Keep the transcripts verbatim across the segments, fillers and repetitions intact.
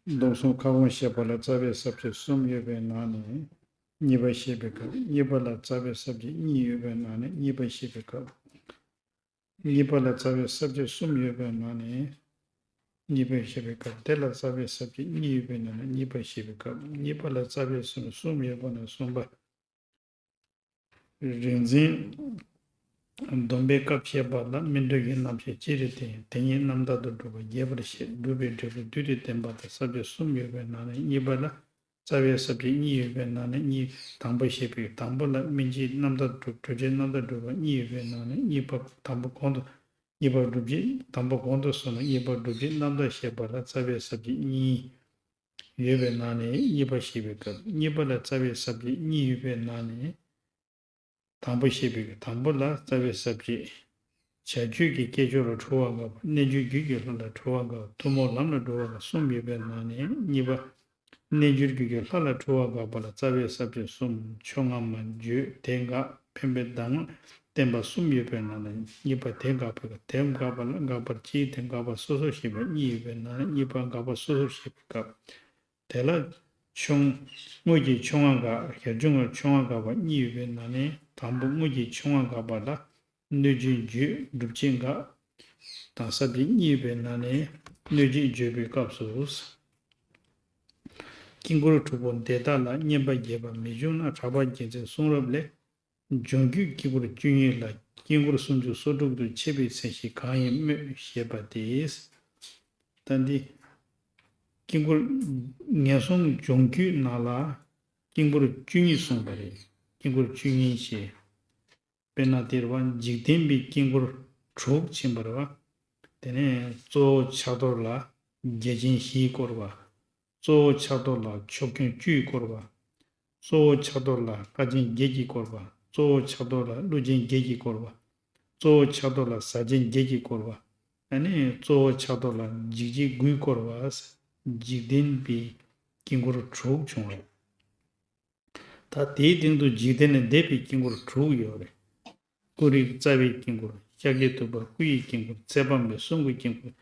མདོ་གསུམ་ཁ་སྐོང་བཤད་པ་ལ་རྩ་བའི་ས་བཅད་གསུམ་ཡོད་པའི་ནང་ནས་གཉིས་པ་བཤད་པའི་སྐབས། གཉིས་པ་ལ་རྩ་བའི་ས་བཅད་གཉིས་ཡོད་པའི་ནང་ནས་གཉིས་པ་བཤད་པའི་སྐབས། གཉིས་པ་ལ་རྩ་བའི་ས་བཅད་གསུམ་ཡོད་པའི་ནང་ནས་གཉིས་པ་བཤད་པའི་སྐབས། དེ་ལ་རྩ་བའི་ས་བཅད་གཉིས་ཡོད་པའི་ནང་ནས་གཉིས་པ་བཤད་པའི་སྐབས། གཉིས་པ་ལ་རྩ་བའི་ས་བཅད་གསུམ་ཡོད་པ་ན་གསུམ་པ། རིག་འཛིན་སྡོམ་པའི་སྐབས་བཤད་པ་ལ་སྨིན་གྲོལ་གྱི་རྣམ་གཞག་སྤྱིར་བསྟན། དེ་ཉིད་རྣམ་དག་ཏུ་སྒྲུབ་པ་རྒྱས་པར་བཤད། སྒྲུབ་པའི་འབྲས་བུ་བསྡུས་ཏེ་བསྟན་པ་དང་ས་བཅད་གསུམ་ཡོད་པའི་ནང་ནས་གཉིས་པ་ལ། རྩ་བའི་ས་བཅད་གཉིས་ཡོད་པའི་ནང་ནས་གཉིས། དང་པོ་བཤད་པའི་དང་པོ་ལ་སྨིན་བྱེད་རྣམ་དག་སྒྲུབ། སྒྲུབ་བྱེད་རྣམ་དག་སྒྲུབ་པ་གཉིས་ཡོད་པའི་ནང་ནས་གཉིས་པ། དང་པོ་གོང་དུ། གཉིས་པ་སྒྲུབ་བྱེད། དང་པོ་གོང་དུ་སོང་ན་གཉིས་པ་སྒྲུབ་བྱེད་རྣམ་དག་བཤད་པ་ལ་རྩ་བའི་ས་བཅད་གཉིས་ཡོད་པའི་ནང་ནས་གཉིས་པ་བཤད་པའི་སྐབས། གཉིས་པ་ལ་རྩ་བའི་ས་བཅད་གཉིས་ཡོད་པའི་ནང་ནས། དང་པོ་བཤད་པའི་དང་པོ་ལ་རྩ་བའི་ས་བཅད། བྱ་སྤྱོད་ཀྱི་སྐྱེས་སྦྱོར་ལ་འཁྲུལ་བ་དགག་པ། རྣལ་འབྱོར་རྒྱུད་ཀྱི་ལྷ་ལ་འཁྲུལ་བ་དགག་པ། ཐུན་མོང་ལམ་ལ་འགྲོ་བ་དགག་པ་གསུམ་ཡོད་པའི་ནང་ནས་གཉིས་པ། རྣལ་འབྱོར་རྒྱུད་ཀྱི་ལྷ་ལ་འཁྲུལ་བ་དགག་པ་ལ་རྩ་བའི་ས་བཅད་གསུམ། ཕྱོགས་སྔ་མ་བརྗོད། དེ་དགག་འཕེན་པའི་གདམས་ངག་བསྟན་པ་གསུམ་ཡོད་པའི་ནང་ནས་གཉིས་པ། དེ་དགག་པའི་སྐབས། དེ་དགག་པ་ལ་དགག་པར་བྱེད། དེ་དགག་པ་སོ་སོར་བཤད་པ་གཉིས་ཡོད་པའི་ནང་ནས་གཉིས་པ། དགག་པ་སོ་སོར་བཤད་པའི་སྐབས། དེ་ལ་ཕྱོགས། དངོས་ཀྱི་ཕྱོགས་སྔ་དགག་ཞར་བྱུང་གི་ཕྱོགས་སྔ་དགག་པ་གཉིས་ཡོད་པའི་ནང་ནས་དང་པོ་དངོས་ཀྱི་ཕྱོགས་སྔ་དགག་པ་ལ་གནོད་བྱེད་བརྗོད། སྒྲུབ་བྱེད་དགག་དང་ས་བཅད་གཉིས་ཡོད་པའི་ནང་ནས་གནོད་བྱེད་བརྗོད་པའི་སྐབས་སུ། དཀྱིལ་འཁོར་དྲུག་པོ་འདི་དག་ལ་བསྙེན་པ་རྒྱས་པ་མི་འབྱུང་ན། གྲགས་པ་རྒྱལ་མཚན་གསུང་རབ་ལས། འབྱུང་འགྱུར་དཀྱིལ་འཁོར་བཅུ་གཉིས་ལ། དཀྱིལ་འཁོར་སུམ་ཅུ་སོ་དྲུག་ཏུ་ཕྱེ་བའི་མཚན་གཞི་གང་ཡིན་སྨོས་ཞེས་པ་སྟེ། ད་འདི། དཀྱིལ་འཁོར་ངན་སོང་སྦྱོང་རྒྱུད་ནང་ལ་དཀྱིལ་འཁོར་བཅུ་གཉིས་གསུངས་པ་རེད། དཀྱིལ་འཁོར་བཅུ་གཉིས་ཞེས། དཔེར་ན་དེ་རེད་བ། འཇིག་རྟེན་པའི་དཀྱིལ་འཁོར་དྲུག་ཕྱིན་པ་རེད་བ། དེ་ནས་གཙོ་བོ་ཕྱག་རྡོར་ལ་རྒྱལ་ཆེན་བཞིས་བསྐོར་བ། གཙོ་བོ་ཕྱག་རྡོར་ལ་ཕྱོགས་སྐྱོང་བཅུས་བསྐོར་བ། གཙོ་བོ་ཕྱག་རྡོར་ལ་ལྷ་ཆེན་བརྒྱད་ཀྱིས་བསྐོར་བ། གཙོ་བོ་ཕྱག་རྡོར་ལ་ཀླུ་ཆེན་བརྒྱད་ཀྱིས་བསྐོར་བ། གཙོ་བོ་ཕྱག་རྡོར་ལ་གཟའ་ཆེན་བརྒྱད་ཀྱིས་བསྐོར་བ། ཨ་ནི་གཙོ་བོ་ཕྱག་རྡོར་ལ་འཇིགས་བྱེད་དགུས་བསྐོར་བ། འཇིག་རྟེན་པའི་དཀྱིལ་འཁོར་དྲུག་བྱུང་བ། ད་དེའི་སྟེང་དུ་འཇིག་རྟེན་ལས་འདས་པའི་དཀྱིལ་འཁོར་དྲུག་ཡོད་རེད། ཀུན་རིག་རྩ་བའི་དཀྱིལ་འཁོར། ཤཱཀྱ་ཐུབ་པ་སྐུ་ཡི་དཀྱིལ་འཁོར། ཚེ་དཔག་མེད་གསུང་གི་དཀྱིལ་འཁོར།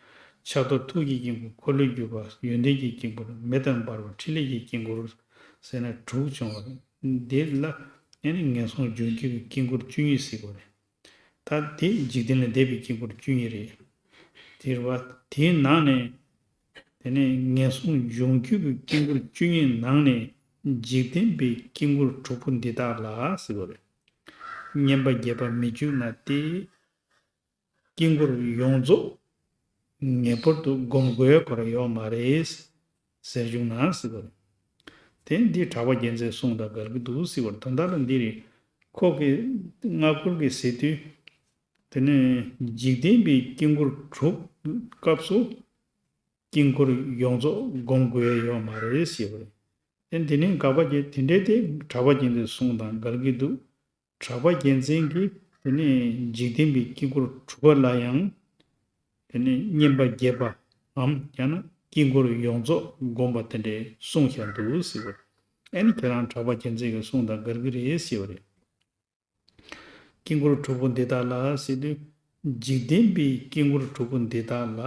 ཕྱག་རྡོར་ཐུགས་ཀྱི་དཀྱིལ་འཁོར། འཁོར་ལོས་སྒྱུར་བ་ཡོན་ཏན་གྱི་དཀྱིལ་འཁོར། མེ་ལྟར་འབར་བ་ཕྲིན་ལས་ཀྱི་དཀྱིལ་འཁོར། ཟེར་ན་དྲུག་བྱུང་བ་རེད། འདི་ལ་ཨ་ནི་ངན་སོང་སྦྱོང་རྒྱུད་ཀྱི་དཀྱིལ་འཁོར་བཅུ་གཉིས་ཟེར་གྱི་ཡོད་རེད། ད་དེ་འཇིག་རྟེན་ལས་འདས་པའི་དཀྱིལ་འཁོར་བཅུ་གཉིས་རེད། དེ་རེད་བ། དེའི་ནང་ནས། དེ་ནས་ངན་སོང་སྦྱོང་རྒྱུད་ཀྱི་དཀྱིལ་འཁོར་བཅུ་གཉིས་ནང་ནས་འཇིག་རྟེན་པའི་དཀྱིལ་འཁོར་དྲུག་པོ་འདི་དག་ལ་ཟེར་བ་རེད། བསྙེན་པ་རྒྱས་པ་མི་འཇུག་ན་སྟེ། དཀྱིལ་འཁོར་ཡོངས་རྫོགས་ངེས་པར་དུ་བསྒོམ་དགོས་སྐོར་ཡོད་མ་རེད། ཟེར་བྱུང་ན་ཟེར་བ་རེད། དེ་འདི་གྲགས་པ་རྒྱལ་མཚན་གསུང་དང་འགལ་གྱི་འདུག་ཟེར་བ་རེད། ད་ལྟ་ལ་འདི་རེད། ཁོ་གི་སྔ་འཁོར་གྱི་ཟེར་དུས། དེ་ནས་འཇིག་རྟེན་པའི་དཀྱིལ་འཁོར་དྲུག་སྐབས་སུ། དཀྱིལ་འཁོར་ཡོངས་རྫོགས་བསྒོམ་དགོས་ཡ་ཡོད་མ་རེད་ཟེར་བ་རེད། དེ་འདི་ནི་དགག་པ་རྒྱལ། དེ་འདྲའི་དེ་གྲགས་པ་རྒྱལ་མཚན་གསུང་དང་འགལ་གྱི་འདུག་གྲགས་པ་རྒྱལ་མཚན་གྱིས་དེ་ནི་འཇིག་རྟེན་པའི་དཀྱིལ་འཁོར་དྲུག་པ་ལ་ཡང་། དེ་ནི་བསྙེན་པ་རྒྱས་པའམ་ཡང་ན་དཀྱིལ་འཁོར་ཡོངས་རྫོགས་བསྒོམ་པ་དེ་འདྲའི་གསུངས་བཞག་འདུག་ཟེར་བ་རེད། ཨ་ནི་ཁྱེད་རང་གྲགས་པ་རྒྱལ་མཚན་གྱི་གསུང་དང་འགལ་གྱི་རེད་ཟེར་བ་རེད། དཀྱིལ་འཁོར་དྲུག་པོ་འདི་དག་ལ་ཟེར་དུས། འཇིག་རྟེན་པའི་དཀྱིལ་འཁོར་དྲུག་པོ་འདི་དག་ལ་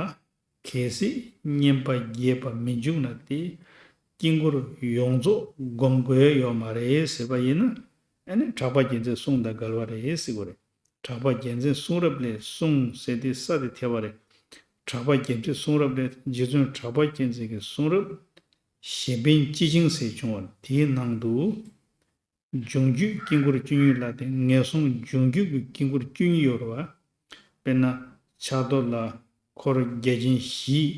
གལ་སྲིད་བསྙེན་པ་རྒྱས་པ་མི་འཇུག་ན་སྟེ། དཀྱིལ་འཁོར་ཡོངས་རྫོགས་བསྒོམ་དགོས་ཡོད་མ་རེད་ཟེར་བ་ཡིན་ན། ཨ་ནི་གྲགས་པ་རྒྱལ་མཚན་གསུང་དང་འགལ་བ་རེད་ཟེར་བ་རེད། གྲགས་པ་རྒྱལ་མཚན་གསུང་རབ་ལས་གསུངས་ཟེར་ཏེ་ས་དེ་ཐེ་བ་རེད། གྲགས་པ་རྒྱལ་མཚན་གསུང་རབ་ལས་རྗེ་བཙུན་གྲགས་པ་རྒྱལ་མཚན་གྱི་གསུང་རབ་གཞན་ཕན་སྤྱི་ཆིངས་ཟེར་བྱུང་བ་དེའི་ནང་དུ། སྦྱོང་རྒྱུད་དཀྱིལ་འཁོར་བཅུ་གཉིས་ལ་དེ་ངན་སོང་སྦྱོང་རྒྱུད་ཀྱི་དཀྱིལ་འཁོར་བཅུ་གཉིས་ཡོད་རེད་བ། དཔེར་ན། ཕྱག་རྡོར་ལ་འཁོར་རྒྱལ་ཆེན་བཞིས་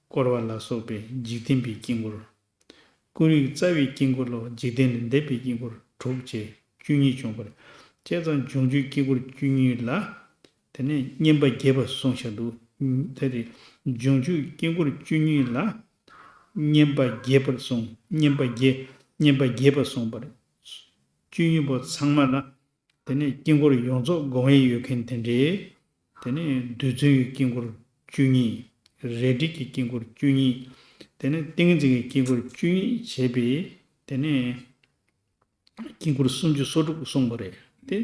བསྐོར་བ་ལ་སོགས་པའི་འཇིག་རྟེན་པའི་དཀྱིལ་འཁོར། ཀུན་རིག་རྩ་བའི་དཀྱིལ་འཁོར་ལོ། འཇིག་རྟེན་ལས་འདས་པའི་དཀྱིལ་འཁོར་དྲུག་བཅས་བཅུ་གཉིས་བྱུང་བ་རེད། བྱས་ཙང་སྦྱོང་རྒྱུད་དཀྱིལ་འཁོར་བཅུ་གཉིས་ལ། དེ་ནས་བསྙེན་པ་རྒྱས་པ་གསུངས་བཞག་འདུག་དེ་རེད། སྦྱོང་རྒྱུད་དཀྱིལ་འཁོར་བཅུ་གཉིས་ལ། བསྙེན་པ་རྒྱས་པར་གསུངས། བསྙེན་པ་རྒྱས། བསྙེན་པ་རྒྱས་པར་གསུངས་པ་རེད། བཅུ་གཉིས་པོ་ཚང་མ་ལ། དེ་ནས་དཀྱིལ་འཁོར་ཡོངས་རྫོགས་སྒོམ་ཡས་ཡོད་མཁན་དེ་འདྲའི། དེ་ནས་རྡུལ་ཚོན་གྱི་དཀྱིལ་འཁོར་བཅུ་གཉིས། རལ་གྲི་གི་དཀྱིལ་འཁོར་བཅུ་གཉིས། དེ་ནས་ཏིང་འཛིན་གྱི་དཀྱིལ་འཁོར་བཅུ་གཉིས་བྱས་པའི། དེ་ནས། དཀྱིལ་འཁོར་སུམ་ཅུ་སོ་དྲུག་གསུངས་པ་རེད་དེ།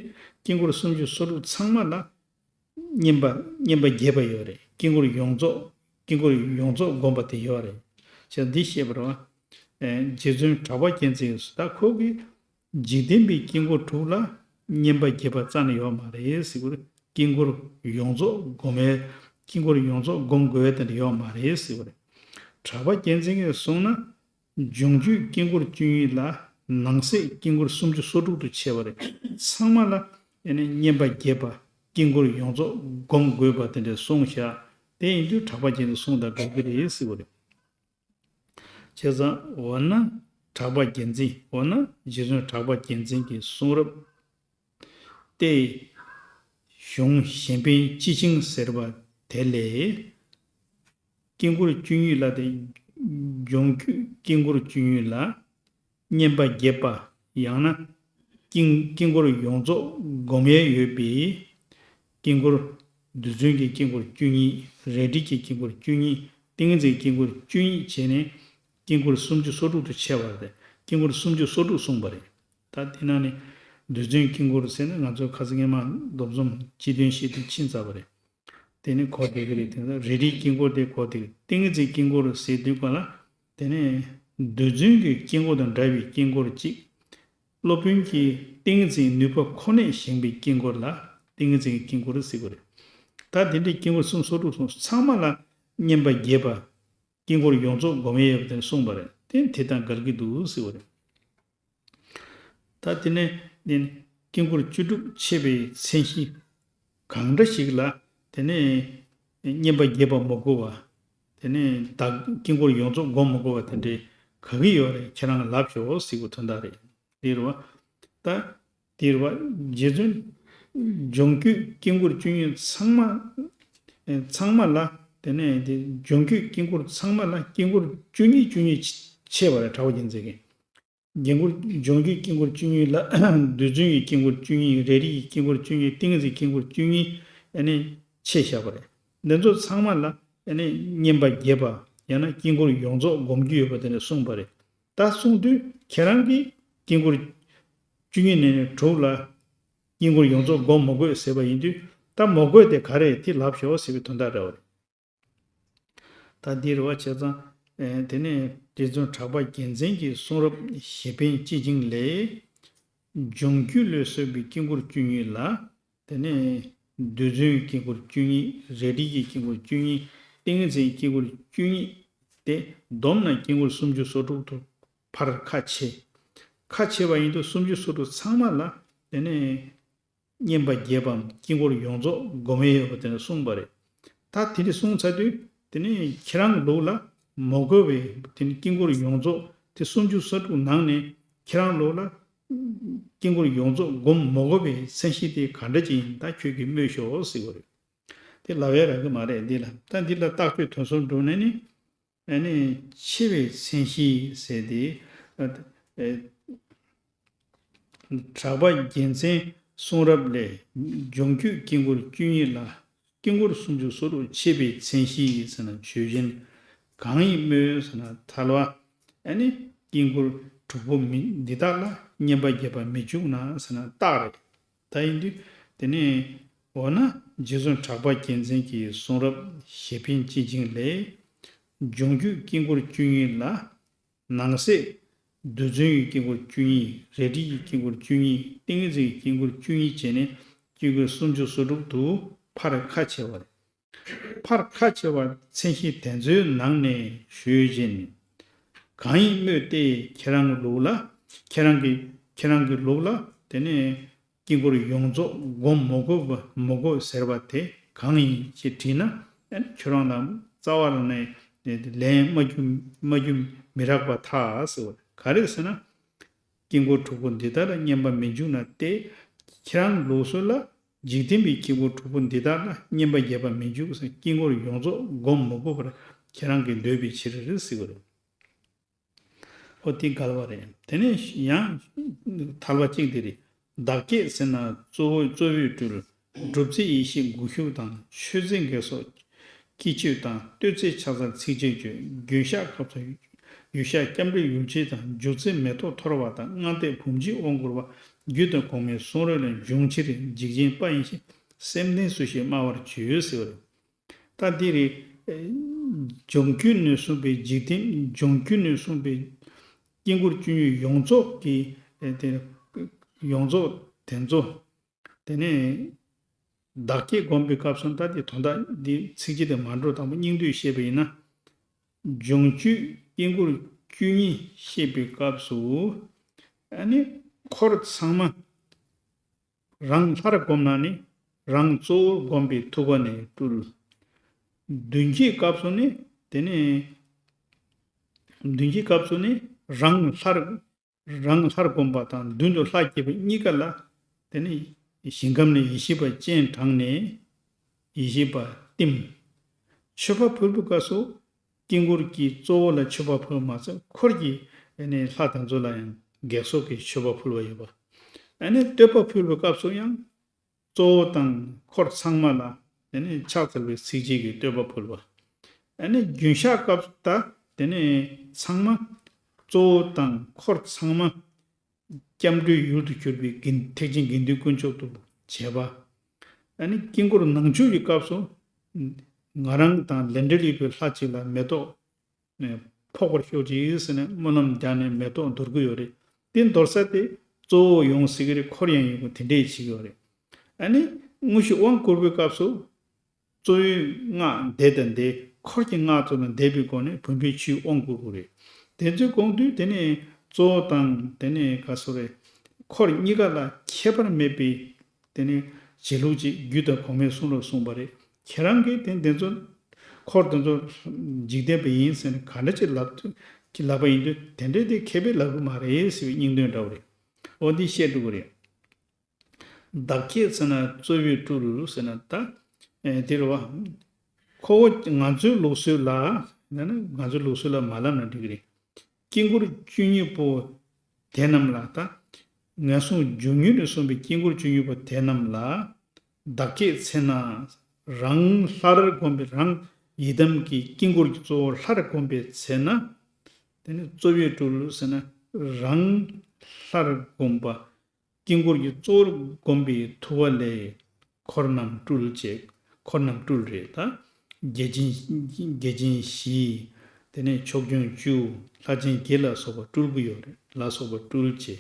དཀྱིལ་འཁོར་སུམ་ཅུ་སོ་དྲུག་ཚང་མ་ལ། བསྙེན་པ། བསྙེན་པ་རྒྱས་པ་ཡོད་རེད། དཀྱིལ་འཁོར་ཡོངས་རྫོགས། དཀྱིལ་འཁོར་ཡོངས་རྫོགས་བསྒོམ་པ་དེ་ཡོད་རེད། ཅེས་འདི་བཤད་པ་རེད་བ། ཨེ། རྗེ་བཙུན་གྲགས་པ་རྒྱལ་མཚན་གྱིས་ད་ཁོ་གིས་འཇིག་རྟེན་པའི་དཀྱིལ་འཁོར་དྲུག་ལ་བསྙེན་པ་རྒྱས་པ་རྩ་ནས་ཡོད་མ་རེད་ཟེར་གྱི་རེད། དཀྱིལ་འཁོར་ཡོངས་རྫོགས་སྒོམ་ཡས། དཀྱིལ་འཁོར་ཡོངས་རྫོགས་སྒོམ་དགོས་ཡས་དེ་འདྲ་ཡོད་མ་རེད་ཟེར་གྱི་རེད། གྲགས་པ་རྒྱལ་མཚན་གྱིས་གསུངས་ན། འབྱུང་རྒྱུད་དཀྱིལ་འཁོར་བཅུ་གཉིས་ལ། ནང་གསེས་དཀྱིལ་འཁོར་སུམ་ཅུ་སོ་དྲུག་ཏུ་ཕྱེ་བ་རེད། ཚང་མ་ལ་ཨེ་ནི་བསྙེན་པ་རྒྱས་པ། དཀྱིལ་འཁོར་ཡོངས་རྫོགས་སྒོམ་དགོས་པ་དེ་འདྲ་གསུངས་བཞག་དེ་ཡིན་དུས་གྲགས་པ་རྒྱལ་མཚན་གསུངས་དང་འགལ་གྱི་རེད་ཟེར་བ་རེད། བྱས་ཙང་འོ་ན་གྲགས་པ་རྒྱལ་མཚན། འོ་ན་རྗེ་བཙུན་གྲགས་པ་རྒྱལ་མཚན་གྱི་གསུང་རབ་སྟེ། གཞུང་གཞན་ཕན་ཅི་བྱིན་ཟེར་བ་དེ་ལས། དཀྱིལ་འཁོར་བཅུ་གཉིས་ལ་དེ། འབྱུང་རྒྱུད་དཀྱིལ་འཁོར་བཅུ་གཉིས་ལ། བསྙེན་པ་རྒྱས་པ། ཡང་ན། དཀྱིལ་དཀྱིལ་འཁོར་ཡོངས་རྫོགས་སྒོམ་ཡས་ཡོད་པའི། དཀྱིལ་འཁོར། རྡུལ་ཚོན་གྱི་དཀྱིལ་འཁོར་བཅུ་གཉིས། རས་བྲིས་ཀྱི་དཀྱིལ་འཁོར་བཅུ་གཉིས། ཏིང་ངེ་འཛིན་དཀྱིལ་འཁོར་བཅུ་གཉིས་བྱས་ནས། དཀྱིལ་འཁོར་སུམ་ཅུ་སོ་དྲུག་ཏུ་ཕྱེ་བ་རེད། དཀྱིལ་འཁོར་སུམ་ཅུ་སོ་དྲུག་གསུངས་པ་རེད། ད་དེ་ནང་ནས། རྡུལ་ཚོན་དཀྱིལ་འཁོར་ཟེར་ན་ང་ཚོ་ཁ་སང་སྔོན་མ་མདོ་ཚོམས་སྤྱི་དོན་བཤད་དུས་ཕྱིན་ཚར་བ་རེད། དེ་ནི་གོ་བདེ་གི་རེད། དེ་ནི་རས་བྲིས་དཀྱིལ་འཁོར་དེ་གོ་བདེ་གི། ཏིང་ངེ་འཛིན་དཀྱིལ་འཁོར་ཟེར་དུས་ག་ལ། དེ་ནི་རྡུལ་ཚོན་གྱི་དཀྱིལ་འཁོར་དང་འདྲ་བའི་དཀྱིལ་འཁོར་གཅིག་སློབ་དཔོན་གྱི་ཏིང་ངེ་འཛིན་ནུས་པ་ཁོ་ནས་བཞེངས་པའི་དཀྱིལ་འཁོར་ལ་ཏིང་ངེ་འཛིན་གྱི་དཀྱིལ་འཁོར་ཟེར་གྱི་རེད། ད་དེ་འདྲའི་དཀྱིལ་འཁོར་སུམ་ཅུ་སོ་དྲུག་གསུངས། ཚང་མ་ལ་བསྙེན་པ་རྒྱས་པ། དཀྱིལ་འཁོར་ཡོངས་རྫོགས་སྒོམ་ཡས་ཡོད་པ་དེ་གསུངས་པ་རེད། དེ་དེ་དང་འགལ་གྱི་འདུག་ཟེར་བ་རེད། ད་དེ་ནས་ནི་དཀྱིལ་འཁོར་བཅུ་དྲུག་ཕྱེ་བའི་མཚན་གཞི་གང་འདྲ་ཞིག་ལ་དེ་ནས་བསྙེན་པ་རྒྱས་པ་མི་དགོས་པ། དེ་ནས་བདག་དཀྱིལ་འཁོར་ཡོངས་རྫོགས་སྒོམ་མི་དགོས་པ་དེ་འདྲའི་ག་གི་ཡོད་རེད། ཁྱེད་རང་ལབ་ཤོག་ཟེར་གྱི་དོན་དག་རེད། འདི་རེད་བ། ད་འདི་རེད་བ། རྗེ་བཙུན། འབྱུང་རྒྱུད་དཀྱིལ་འཁོར་བཅུ་གཉིས་ཚང་མ། ཚང་མ་ལ། དེ་ནས་དེ་འབྱུང་རྒྱུད་དཀྱིལ་འཁོར་ཚང་མ་ལ་དཀྱིལ་འཁོར་བཅུ་གཉིས་བཅུ་གཉིས་ཕྱེ་བ་རེད། གྲགས་པ་རྒྱལ་མཚན་གྱིས། དཀྱིལ་འཁོར། འབྱུང་རྒྱུད་དཀྱིལ་འཁོར་བཅུ་གཉིས་ལ། རྡུལ་ཚོན་གྱི་དཀྱིལ་འཁོར་བཅུ་གཉིས། རས་བྲིས་ཀྱི་དཀྱིལ་འཁོར་བཅུ་གཉིས། ཏིང་ངེ་འཛིན་དཀྱིལ་འཁོར་བཅུ་གཉིས། ཨ་ནི་ཕྱེ་བཞག་པ་རེད། འདི་ཚོ་ཚང་མ་ལ་ཨ་ནི་བསྙེན་པ་རྒྱས་པ། ཡང་ན་དཀྱིལ་འཁོར་ཡོངས་རྫོགས་སྒོམ་རྒྱུ་ཡོད་པ་དེ་འདྲ་གསུངས་པ་རེད། ད་གསུངས་དུས་ཁྱེད་རང་གིས་དཀྱིལ་འཁོར་བཅུ་གཉིས་ནས་ནི་དྲུག་ལ་དཀྱིལ་འཁོར་ཡོངས་རྫོགས་སྒོམ་མི་དགོས་ཟེར་བ་ཡིན་དུས། ད་མི་དགོས་དེ་ག་རེ་རེད། དེ་ལབ་ཤོག་ཟེར་བའི་དོན་དག་རེད་བ། ད་འདི་རེད་བ། བྱས་ཙང་། ཨེ། དེ་ནས་རྗེ་བཙུན་གྲགས་པ་རྒྱལ་མཚན་གྱི་གསུང་རབ་གཞན་ཕན་ཅི་བྱིན་ལས། འབྱུང་རྒྱུད་ལས་གསོག་པའི་དཀྱིལ་འཁོར་བཅུ་གཉིས་ལ། དེ་ནས་རྡུལ་ཚོན་དཀྱིལ་འཁོར་བཅུ་གཉིས། རས་བྲིས་ཀྱི་དཀྱིལ་འཁོར་བཅུ་གཉིས། ཏིང་ངེ་འཛིན་དཀྱིལ་འཁོར་བཅུ་གཉིས། དེ་བསྡོམས་ན་དཀྱིལ་འཁོར་སུམ་ཅུ་སོ་དྲུག་ཏུ་ཕར་ཁ་ཕྱེ། ཁ་ཕྱེ་བ་ཡིན་དུས་སུམ་ཅུ་སོ་དྲུག་ཚང་མ་ལ། དེ་ནས། བསྙེན་པ་རྒྱས་པའམ་དཀྱིལ་འཁོར་ཡོངས་རྫོགས་སྒོམ་ཡས་ཡོད་པ་དེ་འདྲ་གསུངས་པ་རེད། ད་དེ་འདྲ་གསུངས་ཚར་དུས་དེ་ནས་ཁྱེད་རང་ལུགས་ལ་མི་དགོས་པའི་དེ་ནས་དཀྱིལ་འཁོར་ཡོངས་རྫོགས་དེ་སུམ་ཅུ་སོ་དྲུག་ནང་ནས་ཁྱེད་རང་ལུགས་ལ་དཀྱིལ་འཁོར་ཡོངས་རྫོགས་སྒོམ་མི་དགོས་པའི་མཚན་གཞི་དེ་ག་འདྲ་ཅིག་ཡིན། ད་ཁྱོད་ཀྱིས་སྨྲོས་ཤོག་ཟེར་བ་རེད། དེ་ལབ་ཡ་རག་གི་མ་རེད། འདི་ལ་ད་འདི་ལ་རྟགས་ཆོས་དོན་གསུམ་སྒྲུབ་ནས་ནི། ཨ་ནི་ཕྱེ་བའི་མཚན་གཞི་ཟེར་ཏེ། ཨ། ཨ། གྲགས་པ་རྒྱལ་མཚན་གསུང་རབ་ལས། འབྱུང་རྒྱུད་དཀྱིལ་འཁོར་བཅུ་གཉིས་ལ། དཀྱིལ་འཁོར་སུམ་ཅུ་སོ་དྲུག་ཕྱེ་བའི་མཚན་གཞི་ཟེར་ན་ཆོས་ཅན། གང་ཡིན་སྨོས་ཟེར་ན་ཐལ་བ། ཨ་ནི་དཀྱིལ་འཁོར་དྲུག་པོ་མི་འདི་དག་ལ་བསྙེན་པ་རྒྱས་པ་མི་འཇུག་ན་ཟེར་ན་རྟགས་རེད། ད་ཡིན་དུས་དེ་ནས་འོ་ན་རྗེ་བཙུན་གྲགས་པ་རྒྱལ་མཚན་གྱི་གསུང་རབ་གཞན་ཕན་ཅི་བྱིན་ལས། འབྱུང་རྒྱུད་དཀྱིལ་འཁོར་བཅུ་གཉིས་ལ། ནང་གསེས་རྡུལ་ཚོན་གྱི་དཀྱིལ་འཁོར་བཅུ་གཉིས། རས་བྲིས་ཀྱི་དཀྱིལ་འཁོར་བཅུ་གཉིས། ཏིང་ངེ་འཛིན་གྱི་དཀྱིལ་འཁོར་བཅུ་གཉིས་བྱས་ནས་དཀྱིལ་འཁོར་སུམ་ཅུ་སོ་དྲུག་ཏུ་ཕར་ཁ་ཕྱེ་བ་རེད། ཕར་ཁ་ཕྱེ་བ་མཚན་གཞི་དེ་ཚོའི་ནང་ནས་ཞུས་བཞིན། གང་ཡིན་སྨོས་ཏེ་ཁྱེད་རང་གི་ལུགས་ལ། ཁྱེད་རང་གི་ཁྱེད་རང་གི་ལུགས་ལ་དེ་ནས་དཀྱིལ་འཁོར་ཡོངས་རྫོགས་སྒོམ་མི་དགོས་པ་མི་དགོས་ཟེར་བ་དེ་གང་ཡིན་ཞེས་དྲིས་ན། ཁྱོད་རང་ལ་རྩ་བ་ལ་ནས་ལན་མ་རྒྱུ་མ་རྒྱུ་མི་རག་པ་ཐལ་ཟེར་བ་ག་རེ་ཟེར་ན། དཀྱིལ་འཁོར་དྲུག་པོ་འདི་དག་ལ་བསྙེན་པ་མི་འཇུག་ན་སྟེ། ཁྱེད་རང་ལུགས་སྲོལ་ལ་འཇིག་རྟེན་པའི་དཀྱིལ་འཁོར་དྲུག་པོ་འདི་དག་ལ་བསྙེན་པ་རྒྱས་པ་མི་འཇུག་ཟེར། དཀྱིལ་འཁོར་ཡོངས་རྫོགས་སྒོམ་མི་དགོས་པར་ཁྱེད་རང་གིས་འདོད་པའི་ཕྱིར་ཟེར་བ་རེད། ཨོ་དེ་འགལ་བ་རེད། དེ་ནས་ཡང་ཐལ་བ་གཅིག་འདི་རེད། བདག་བསྐྱེད་ཟེར་ན་གཙོ་བོ་གཙོ་བོས་སྤྲུལ། སྒྲུབ་རྩེ་ཡེ་ཤེས་དགུག་གཞུག་དང་། མཆོད་རྫས་འགེབས་སོགས་དཀྱིལ་མཆོད་དང་། བསྟོད་རྩེ་ཕྱག་འཚལ་ཚིགས་བཅད་བརྗོད། རྒྱུན་བཤགས་སྐབས་སུ་ཡུལ་བཤགས་སྐྱབས་འགྲོའི་ཡུལ་ཆེན་དང་། འཇུག་རྩེ་མེ་ཏོག་འཐོར་བ་དང་། སྔགས་བཟླས་བུམ་བྱས་དབང་བསྐུར་བ། རྒྱུད་དང་གོང་མའི་གསུང་རབ་ལས། འབྱུང་ཕྱིར་འཇིགས་ཆེན་དཔའ་ཡི་ཞིང་། སེམས་ལྡན་སུ་ཞིག་སྨྲ་བར་བྱོས་ཟེར་བ་རེད། ད་འདི་རེད། ལྗོངས་རྒྱུ་ནས་གསུངས་པའི་འཇིག་རྟེན་ལྗོངས་རྒྱུ་ནས་གསུངས་པའི་དཀྱིལ་འཁོར་བཅུ་གཉིས་ཡོངས་རྫོགས་ཀྱི་དེ་ཡོངས་རྫོགས་དེ་ཚོ། དེ་ནས་བདག་བསྐྱེད་བསྒོམ་པའི་སྐབས་སུ། ད་དེ་དོན་དག་འདི་ཚིགས་བཅད་དེ་མ་འགྲོ་དང་པོ་སྙིང་བསྡུས་བཤད་པ་ཡིན་ན། ལྗོངས་རྒྱུ་དཀྱིལ་འཁོར་བཅུ་གཉིས་བཤད་པའི་སྐབས་སུ། ཨ་ནི་འཁོར་ཚང་མ་རང་སླར་བསྒོམས་ན་ནི་རང་གཙོ་བོར་བསྒོམས་པའི་ཐུགས་ཀ་ནས་སྤྲུལ། མདུན་གྱི་སྐབས་སུ་ནི། དེ་ནི་མདུན་གྱི་སྐབས་སུ་ནི་རང་སླར་རང་སླར་བསྒོམ་པ་དང་མདུན་དུ་ལྷ་བསྐྱེད་པ་གཉིས་ཀ་ལ། དེ་ནི་ཞིང་ཁམས་ནས་ཡེ་ཤེས་པ་སྤྱན་དྲངས་ནས་ཡེ་ཤེས་པ་བསྟིམ། མཆོད་པ་ཕུལ་བའི་སྐབས་སུ་དཀྱིལ་འཁོར་གྱི་གཙོ་བོ་ལ་མཆོད་པ་ཕུལ་མ་ཟད། འཁོར་གྱི་ལྷ་དེ་ཚོ་ལ་ཡང་དགེ་གསོག་གི་མཆོད་པ་ཕུལ་བ་ཡོད་པ། ཨ་ནི་བསྟོད་པ་ཕུལ་བའི་སྐབས་སུ་ཡང་གཙོ་བོ་དང་འཁོར་ཚང་མ་ལ་དེ་ནས་ཕྱག་འཚལ་བའི་ཚིགས་བཅད་ཀྱིས་བསྟོད་པ་ཕུལ་བ། ཨ་ནི་རྒྱུན་བཤགས་སྐབས་ད་དེ་ནས་ཚང་མ་གཙོ་བོ་དང་འཁོར་ཚང་མ་སྐྱབས་འགྲོའི་ཡུལ་དུ་གྱུར་པའི་དགེ་ཐེག་ཆེན་དགེ་འདུན་དཀོན་མཆོག་ཏུ་བྱས་པ། ཨ་ནི་དཀྱིལ་འཁོར་ནང་མཆོད་ཀྱི་སྐབས་སུ་ང་རང་དང་ལས་འབྲེལ་ཡོད་པའི་ལྷ་གཅིག་ལ་མེ་ཏོག་ཕོག་པར་ཤོག་ཅིག་ཟེར་ནས་སྨོན་ལམ་རྒྱག་ནས་མེ་ཏོག་འདོར་གྱི་ཡོད་རེད། དེ་འདོར་ས་དེ་གཙོ་བོ་ཡོང་སྲིད་ཀྱི་རེད། འཁོར་ཡང་ཡོང་གི། དེ་འདྲས་བྱེད་ཀྱི་ཡོད་རེད། ཨ་ནི་དངོས་གཞི་དབང་བསྐུར་བའི་སྐབས་སུ་གཙོ་བོའི་སྔགས་འདི་དང་འདི། འཁོར་གྱི་སྔགས་ཚོ་དང་འདས་པའི་སྒོ་ནས་བུམ་པའི་ཆུས་དབང་བསྐུར་དགོས་རེད། དེ་ཚོའི་གོང་དུ་དེ་ནས་གཙོ་བོ་དང་དེ་ནས་ག་སོ་རེད། འཁོར་གཉིས་ཀ་ལ་ཁྱད་པར་མེད་པའི་དེ་ནས་བྱེད་ལུགས་ཅིག་རྒྱུད་དང་གོང་མའི་གསུང་ལ་གསུངས་པ་རེད། ཁྱེད་རང་གིས་དེ་འདི་ཚོ་འཁོར་དེ་ཚོ་འཇིག་རྟེན་པ་ཡིན་ཟེར་ནས་ག་འདྲ་ཅིག་ལབ་ཀྱི་ལབ་པ་ཡིན་དུས། དེ་འདྲས་དེ་མཁས་པས་ལབ་གི་མ་རེད་ཟེར་བའི་སྙིང་དོན་འདྲ་བོ་རེད། འོ་འདི་བཤད་འགྲོ་གི་རེད། བདག་བསྐྱེད་ཟེར་ན་གཙོ་བོས་སྤྲུལ་ཟེར་ན་ད། ཨེ་དེ་རེད་བ། ཁོ་བོ་ང་ཚོའི་ལུགས་སྲོལ་ལ། ཡང་ན་ང་ཚོའི་ལུགས་སྲོལ་ལ་མ་ལབ་ན་འགྲིག་གི་རེད། དཀྱིལ་འཁོར་བཅུ་གཉིས་པོ་དེ་རྣམས་ལ། ད་ངན་སོང་སྦྱོར་དངོས་ནས་གསུངས་པའི་དཀྱིལ་འཁོར་བཅུ་གཉིས་པོ་དེ་རྣམས་ལ། བདག་བསྐྱེད་ཚེ་ན་རང་སླར་བསྒོམས་པའི། རང་ཡི་དམ་གྱི་དཀྱིལ་འཁོར་གྱི་གཙོ་བོ་སླར་བསྒོམས་པའི་ཚེ་ན། དེ་ནི་གཙོ་བོས་སྤྲུལ་ཟེར་ན་རང་སླར་བསྒོམས་པ། དཀྱིལ་འཁོར་གྱི་གཙོ་བོར་བསྒོམས་པའི་ཐུགས་ཀ་ལས་འཁོར་རྣམས་སྤྲུལ་བྱས། འཁོར་རྣམས་སྤྲུལ་རེད་ད། བརྒྱ་བྱིན་བརྒྱ་བྱིན་བཞི། དེ་ནས་ཕྱོགས་སྐྱོང་བཅུ། ལྷ་ཆེན་བརྒྱད་ལ་སོགས་པ་སྤྲུལ་གྱི་ཡོད་རེད། ལ་སོགས་པ་སྤྲུལ་བྱས།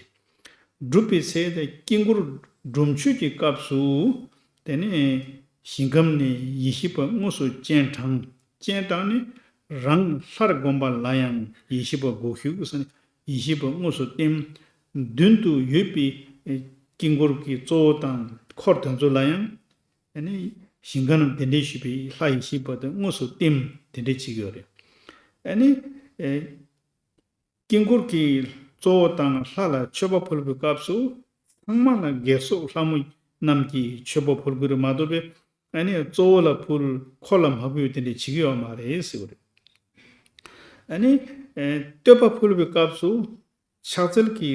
སྒྲུབ་པའི་ཚེ་དེ་དཀྱིལ་འཁོར་སྒྲུབ་མཆོད་ཀྱི་སྐབས་སུ། དེ་ནས་ཞིང་ཁམས་ནས་ཡེ་ཤེས་པ་དངོས་སུ་སྤྱན་དྲངས། སྤྱན་དྲངས་ནས་རང་སླར་བསྒོམས་པ་ལ་ཡང་ཡེ་ཤེས་པ་སྒོ་ཕྱུགས་ཟེར་ནས་ཡེ་ཤེས་པ་དངོས་སུ་བསྟིམ། མདུན་དུ་ཡོད་པའི་དཀྱིལ་འཁོར་གྱི་གཙོ་བོ་དང་འཁོར་དེ་ཚོ་ལ་ཡང་། ཨ་ནི་ཞིང་ཁམས་ནས་གདན་འདྲེན་ཞུས་པའི་ལྷ་ཡེ་ཤེས་པ་དེ་དངོས་སུ་བསྟིམ། དེ་འདྲ་བྱེད་ཀྱི་ཡོད་རེད། ཨ་ནི། ཨེ། དཀྱིལ་འཁོར་གྱི་གཙོ་བོ་དང་ལྷ་ལ་མཆོད་པ་ཕུལ་བའི་སྐབས་སུ། ཚང་མ་ལ་དགེ་སོགས་ལྷ་མོ་རྣམས་ཀྱིས་མཆོད་པ་ཕུལ་དགོས་རེད་མ་གཏོགས་པའི། ཨ་ནི་གཙོ་བོ་ལ་ཕུལ། འཁོར་ལ་མ་ཕུལ། དེ་འདྲ་བྱེད་ཀྱི་ཡོད་མ་རེད་ཟེར་བ་རེད། ཨ་ནི། ཨེ། བསྟོད་པ་ཕུལ་བའི་སྐབས་སུ། ཕྱག་འཚལ་གྱི་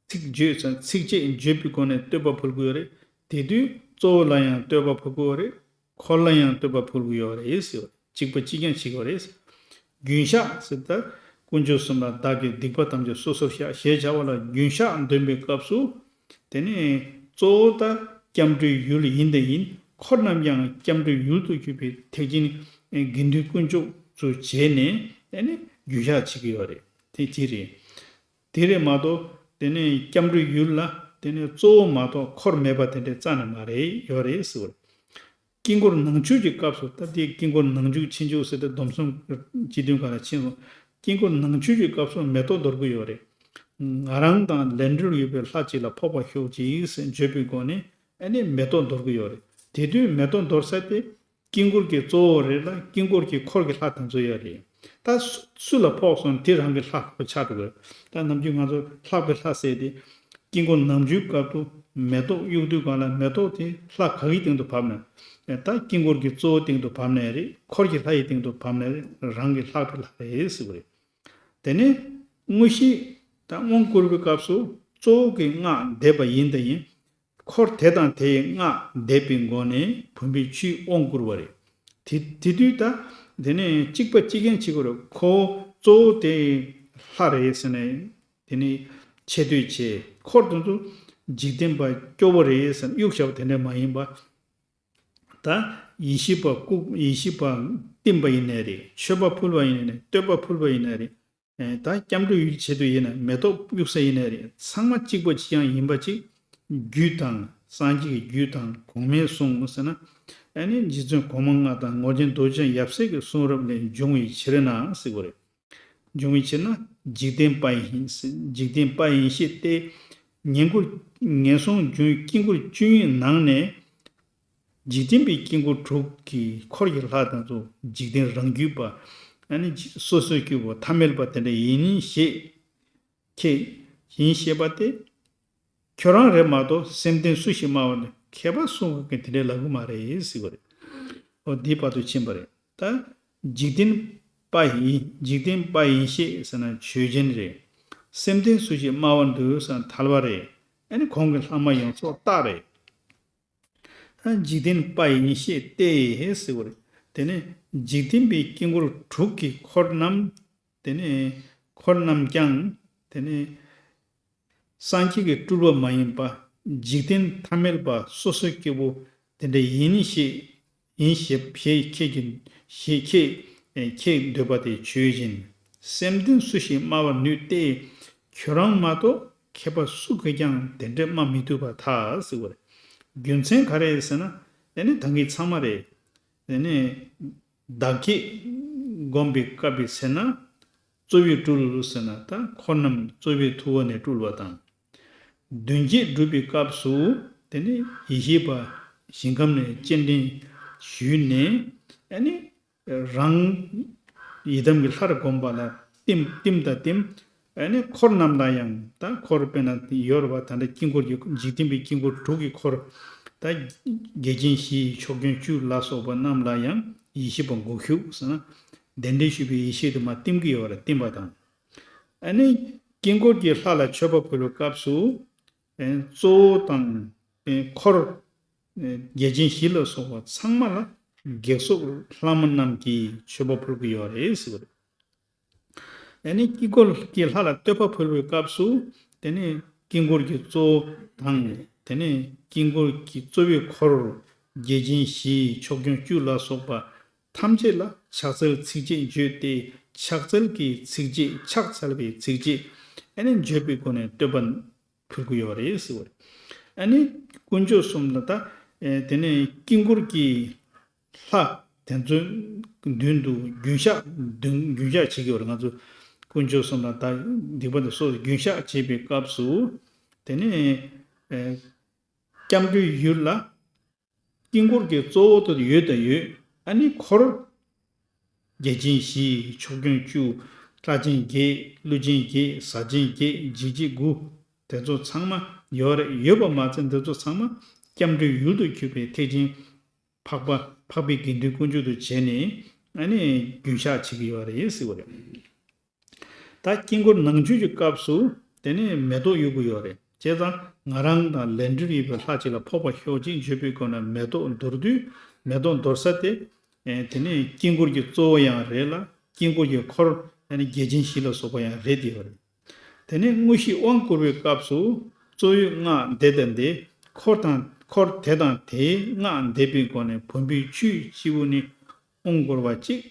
ཚིག་བརྗོད་ཙམ། ཚིགས་བཅད་བརྗོད་པའི་སྒོ་ནས་བསྟོད་པ་ཕུལ་དགོས་རེད། དེ་དུས་གཙོ་བོ་ལ་ཡང་བསྟོད་པ་ཕུལ་དགོས་རེད། འཁོར་ལ་ཡང་བསྟོད་པ་ཕུལ་དགོས་ཡོད་རེད་ཟེར་བ། གཅིག་པ་གཅིག་རྐྱང་བྱེད་དགོས་རེད། རྒྱུན་བཤགས་ཟེར་ད། དཀོན་མཆོག་གསུམ་ལ་བདག་གིས་སྡིག་པ་ཐམས་ཅད་སོ་སོར་བཤགས་ཞེས་བྱ་བ་ལ་རྒྱུན་བཤགས་འདོན་པའི་སྐབས་སུ། དེ་ནས་གཙོ་བོ་ད་སྐྱབས་འགྲོའི་ཡུལ་ཡིན་དང་ཡིན། འཁོར་རྣམས་ཀྱང་སྐྱབས་འགྲོའི་ཡུལ་དུ་གྱུར་པའི་ཐེག་ཆེན་དགེ་འདུན་དཀོན་མཆོག་ཚོ་བྱས་ནས། དེ་ནས་རྒྱུན་བཤགས་བྱེད་ཀྱི་ཡོད་རེད། དེ་གཅིག་རེད། དེ་རེད་མ་གཏོགས། དེ་ནས་སྐྱབས་འགྲོའི་ཡུལ་ལ་དེ་ནས་གཙོ་བོ་མ་གཏོགས་འཁོར་མེད་པ་དེ་འདྲའི་རྩ་ནས་མ་རེད། ཡོད་རེད་ཟེར་བ་རེད། དཀྱིལ་འཁོར་ནང་མཆོད་ཀྱི་སྐབས་སུ། ད་དེ་དཀྱིལ་འཁོར་ནང་འཇུག་ཕྱི་འཇུག་ཟེར་ཏེ་སྡོམ་གསུམ་སྤྱི་དོན་སྒང་ལ་ཕྱིན་སོང་། དཀྱིལ་འཁོར་ནང་མཆོད་ཀྱི་སྐབས་སུ་མེ་ཏོག་འདོར་གྱི་ཡོད་རེད། ང་རང་དང་ལས་འབྲེལ་ཡོད་པའི་ལྷ་གཅིག་ལ་ཕོག་པར་ཤོག་ཅིག་ཟེར་བརྗོད་པའི་སྒོ་ནས། ཨ་ནི་མེ་ཏོག་འདོར་གྱི་ཡོད་རེད། དེ་དུས་མེ་ཏོག་འདོར་ས་དེ། དཀྱིལ་འཁོར་གྱི་གཙོ་བོ་རེད་ལ། དཀྱིལ་འཁོར་གྱི་འཁོར་གྱི་ལྷ་དེ་ཚོ་ཡོད་རེད། ད་སུ་སུ་ལ་ཕོག་སོང་དེ་རང་གི་ལྷ་ཁོ་ཆགས་འགྲོ་གི་རེད། ད་ནམ་རྒྱུན་ང་ཚོ་ལྷག་པའི་ལྷ་ཟེར་དེ། དཀྱིལ་འཁོར་ནང་འཇུག་སྐབས་སུ་མེ་ཏོག་གཡུག་དུས་སྒང་ལ་མེ་ཏོག་དེ་ལྷ་ག་གི་སྟེང་དུ་བབས་ན། ད་དཀྱིལ་འཁོར་གྱི་གཙོ་བོ་སྟེང་དུ་བབས་ནའི་རེད། འཁོར་གྱི་ལྷ་ཡི་སྟེང་དུ་བབས་ནའི་རེད། རང་གི་ལྷག་པའི་ལྷ་རེད་ཟེར་བ་རེད། དེ་ནས་དངོས་གཞི་ད་དབང་བསྐུར་བའི་སྐབས་སུ་གཙོ་བོ་གི་སྔགས་བཟླས་པ་ཡིན་དང་ཡིན། འཁོར་དེ་དང་དེའི་སྔགས་བཟླས་པའི་སྒོ་ནས་བུམ་པའི་ཆུས་དབང་བསྐུར་བ་རེད། དེ་དེ་དུས་ད་དེ་ནས་གཅིག་པ་གཅིག་རྐྱང་བྱེད་དགོས་རེད། ཁོ་གཙོ་བོ་དེ་ལྷ་རེད་ཟེར་ནས། དེ་ནས་ཆེ་བསྟོད་བྱས། འཁོར་དེ་ཚོ་འཇིག་རྟེན་པ་སྐྱོ་བོ་རེད་ཟེར་ནས་གཡུག་བཞག་པ་དེ་འདྲ་མ་ཡིན་པ། ད་ ཡེ་ཤེས་པ་བཀུག་ཡེ་ཤེས་པ་བསྟིམ་པ་ཡིན་ནའི་རེད། མཆོད་པ་ཕུལ་བ་ཡིན་ནའི་རེད། བསྟོད་པ་ཕུལ་བ་ཡིན་ནའི་རེད། ཨེ་ད་སྐྱབས་འགྲོའི་ཡུལ་ཆེད་དུ་ཡིན་ན་མེ་ཏོག་གཡུག་ས་ཡིན་ནའི་རེད། ཚང་མ་གཅིག་པ་གཅིག་རྐྱང་ཡིན་པ་གཅིག་རྒྱུད་དང་། སངས་རྒྱས་ཀྱི་རྒྱུད་དང་གོང་མའི་གསུང་ཟེར་ན། ཨ་ནི་རྗེ་བཙུན་གོང་མ་ལྔ་དང་ངོར་ཆེན་རྡོ་རྗེ་འཆང་ཡབ་སྲས་ཀྱི་གསུང་རབ་ལས་འབྱུང་བའི་ཕྱིར་ན་ཟེར་བ་རེད། འབྱུང་བའི་ཕྱིར་ན་འཇིག་རྟེན་པ་ཡིན། འཇིག་རྟེན་པ་ཡིན་ཞེས་ཏེ། ངན་སྐུ་ངན་སོང་འབྱུང་དཀྱིལ་འཁོར་བཅུ་གཉིས་ནང་ནས། འཇིག་རྟེན་པའི་དཀྱིལ་འཁོར་དྲུག་གི་འཁོར་གྱི་ལྷ་དེ་ཚོ་འཇིག་རྟེན་རང་རྒྱུད་པ། ཨ་ནི་སོ་སོའི་སྐྱེ་བོ་ཐ་མལ་པ་དེ་འདྲ་ཡིན་ཞེས་ཁྱེད་ཡིན་ཞེས་པ་སྟེ། ཁྱོད་རང་རེད་མ་གཏོགས་སེམས་ལྡན་སུ་ཞིག་སྨྲ་བ་ནི་མཁས་པ་སུ་གིས་དེ་འདྲའི་ལབ་གི་མ་རེད་ཟེར་བ་རེད། འོ་འདིའི་བར་དུ་ཕྱིན་པ་རེད། ད་འཇིག་རྟེན་པ་ཡིན། འཇིག་རྟེན་པ་ཡིན་ཞེས་ཟེར་ན་ཆོས་ཅན་རེད། སེམས་ལྡན་སུ་ཞིག་སྨྲ་བར་འདུག་ཟེར་ན་ཐལ་བ་རེད། ཨ་ནི་གོང་གི་ལྷག་མ་ཡོངས་རྫོགས་རྟགས་རེད། ཨ་འཇིག་རྟེན་པ་ཡིན་ཞེས་ཏེ་ཟེར་བ་རེད། དེ་ནས་འཇིག་རྟེན་པའི་དཀྱིལ་འཁོར་དྲུག་གི་འཁོར་རྣམས། དེ་ནས་འཁོར་རྣམས་ཀྱང་། དེ་ནས་སངས་རྒྱས་ཀྱི་སྤྲུལ་པ་མ་ཡིན་པ། འཇིག་རྟེན་ཐ་མལ་པ་སོ་སོའི་སྐྱེ་བོ་དེ་འདྲ་ཡིན་ཞེས། ཡིན་ཞེས་ཞེས་ཁྱེད་ཀྱིས་ཞེས་ཁྱེད་ཁྱེད་འདོད་པ་དེ་ཆོས་ཅན། སེམས་ལྡན་སུ་ཞིག་སྨྲ་བར་ནུས་ཏེ། ཁྱོད་རང་མ་གཏོགས་མཁས་པ་སུ་གིས་ཀྱང་དེ་འདྲ་སྨྲ་མི་ཐུབ་པར་ཐལ་ཟེར་བ་རེད། རྒྱུ་མཚན་ག་རེ་ཟེར་ན། ཨ་ནི་ད་གིན་ཚང་མ་རེད། ཨ་ནི་བདག་བསྐྱེད་བསྒོམ་པའི་སྐབས་ཀྱི་ཚེ་ན། གཙོ་བོས་སྤྲུལ་ཟེར་ན་ད་འཁོར་རྣམས་གཙོ་བོའི་ཐུ་བོ་ནས་སྤྲུལ་བ་དང་། མདུན་བསྐྱེད་སྒྲུབ་པའི་སྐབས་སུ། དེ་ནི་ཡེ་ཤེས་པ་ཞིང་ཁམས་ནས་སྤྱན་འདྲེན་ཞུས་ནས། ཨ་ནི་རང་ཡི་དམ་གྱི་ལྷར་བསྒོམས་པ་ལ་བསྟིམ་བསྟིམ་དང་བསྟིམ། ཨ་ནི་འཁོར་རྣམས་ལ་ཡང་། ད་འཁོར་དཔེར་ན་ཡོད་རེད་པ། ད་ལྟ་དཀྱིལ་འཁོར་གྱི་འཇིག་རྟེན་པའི་དཀྱིལ་འཁོར་དྲུག་གི་འཁོར། ད་རྒྱལ་ཆེན་བཞི་ཡི་ཕྱོགས་སྐྱོང་བཅུ་ལ་སོགས་པ་རྣམས་ལ་ཡང་ཡེ་ཤེས་པ་འགུགས་གཞུག་ཟེར་ན། གདན་འདྲེན་ཞུས་པའི་ཡེ་ཤེས་དེ་མར་བསྟིམ་གྱི་ཡོད་རེད། བསྟིམ་པ་དང་། ཨ་ནི་དཀྱིལ་འཁོར་གྱི་ལྷ་ལ་མཆོད་པ་ཕུལ་བའི་སྐབས་སུ། ཨེ་གཙོ་བོ་དང་། ཨེ་འཁོར། ཨེ་རྒྱལ་ཆེན་བཞི་ལ་སོགས་པ་ཚང་མ་ལ་བགེགས་སོགས་ལྷག་མ་རྣམས་ཀྱིས་མཆོད་པ་ཕུལ་གྱི་ཡོད་རེད་ཟེར་བ་རེད། ཨ་ནི་དཀྱིལ་འཁོར་གྱི་ལྷ་ལ་བསྟོད་པ་ཕུལ་བའི་སྐབས་སུ། དེ་ནས་དཀྱིལ་འཁོར་གྱི་གཙོ་བོ་དང་། དེ་ནས་དཀྱིལ་འཁོར་གྱི་གཙོ་བོའི་འཁོར། རྒྱལ་ཆེན་བཞིའི་ཕྱོགས་སྐྱོང་བཅུ་ལ་སོགས་པ་ཐམས་ཅད་ལ་ཕྱག་འཚལ་ཚིགས་བཅད་བརྗོད་དེ། ཕྱག་འཚལ་གྱི་ཚིགས་བཅད། ཕྱག་འཚལ་བའི་ཚིགས་བཅད། ཨ་ནི་བརྗོད་པའི་སྒོ་ནས་བསྟོད་པ་ཕུལ་གྱི་ཡོད་རེད་ཟེར་བ་རེད། ཨ་ནི་དཀོན་མཆོག་གསུམ་ལ་ད། ཨེ་དེ་ནས་དཀྱིལ་འཁོར་གྱི་ལྷ་དེ་ཚོའི་མདུན་དུ་རྒྱུན་བཤགས། མདུན་རྒྱུན་བཤགས་བྱེད་ཀྱི་ཡོད་རེད། ང་ཚོ་དཀོན་མཆོག་གསུམ་ལ་ད་སྡིག་པ་དེ་སོགས་རྒྱུན་བཤགས་བྱེད་པའི་སྐབས་སུ། དེ་ནས་ཨེ་སྐྱབས་འགྲོའི་ཡུལ་ལ། དཀྱིལ་འཁོར་གྱི་གཙོ་བོ་དེ་ཡོད་དང་ཡོད། ཨ་ནི་འཁོར། རྒྱལ་ཆེན་བཞི། ཕྱོགས་སྐྱོང་བཅུ། ལྷ་ཆེན་བརྒྱད། ཀླུ་ཆེན་བརྒྱད། གཟའ་ཆེན་བརྒྱད། འཇིགས་བྱེད་དགུ། དེ་ཚོ་ཚང་མ་ཡོད་རེད། ཡོད་པ་མ་ཚད་འདི་ཚོ་ཚང་མ་སྐྱབས་འགྲོའི་ཡུལ་དུ་གྱུར་པའི་ཐེག་ཆེན་འཕགས་པ། འཕགས་པའི་དགེ་འདུན་དཀོན་མཆོག་ཏུ་བྱས་ནས། ཨ་ནི་རྒྱུན་བཤགས་བྱེད་ཀྱི་ཡོད་རེད་ཟེར་བ་རེད། ད་དཀྱིལ་འཁོར་ནང་མཆོད་ཀྱི་སྐབས་སུ། དེ་ནས་མེ་ཏོག་གཡུག་གི་ཡོད་རེད། བྱས་ཙང་ང་རང་དང་ལས་འབྲེལ་ཡོད་པའི་ལྷ་ཅིག་ལ་ཕོག་པ་ཤོག་ཅིག་བརྗོད་པའི་སྒོ་ནས་མེ་ཏོག་འདོར་དུས། མེ་ཏོག་འདོར་ས་དེ། ཨེ་དེ་ནས་དཀྱིལ་འཁོར་གྱི་གཙོ་བོ་ཡང་རེད་ལ། དཀྱིལ་འཁོར་གྱི་འཁོར། ཨ་ནི་རྒྱལ་ཆེན་བཞི་ལ་སོགས་པ་ཡང་རེད་དེ་ཡོད་རེད། དེ་ནས་དངོས་གཞི་དབང་བསྐུར་བའི་སྐབས་སུ། གཙོ་བོའི་སྔགས་འདི་དང་འདི། འཁོར་དང་། འཁོར་དེ་དང་དེའི་སྔགས་འདེབས་པའི་སྒོ་ནས་བུམ་པའི་ཆུས་སྤྱི་བོ་ནས་དབང་བསྐུར་བ་གཅིག།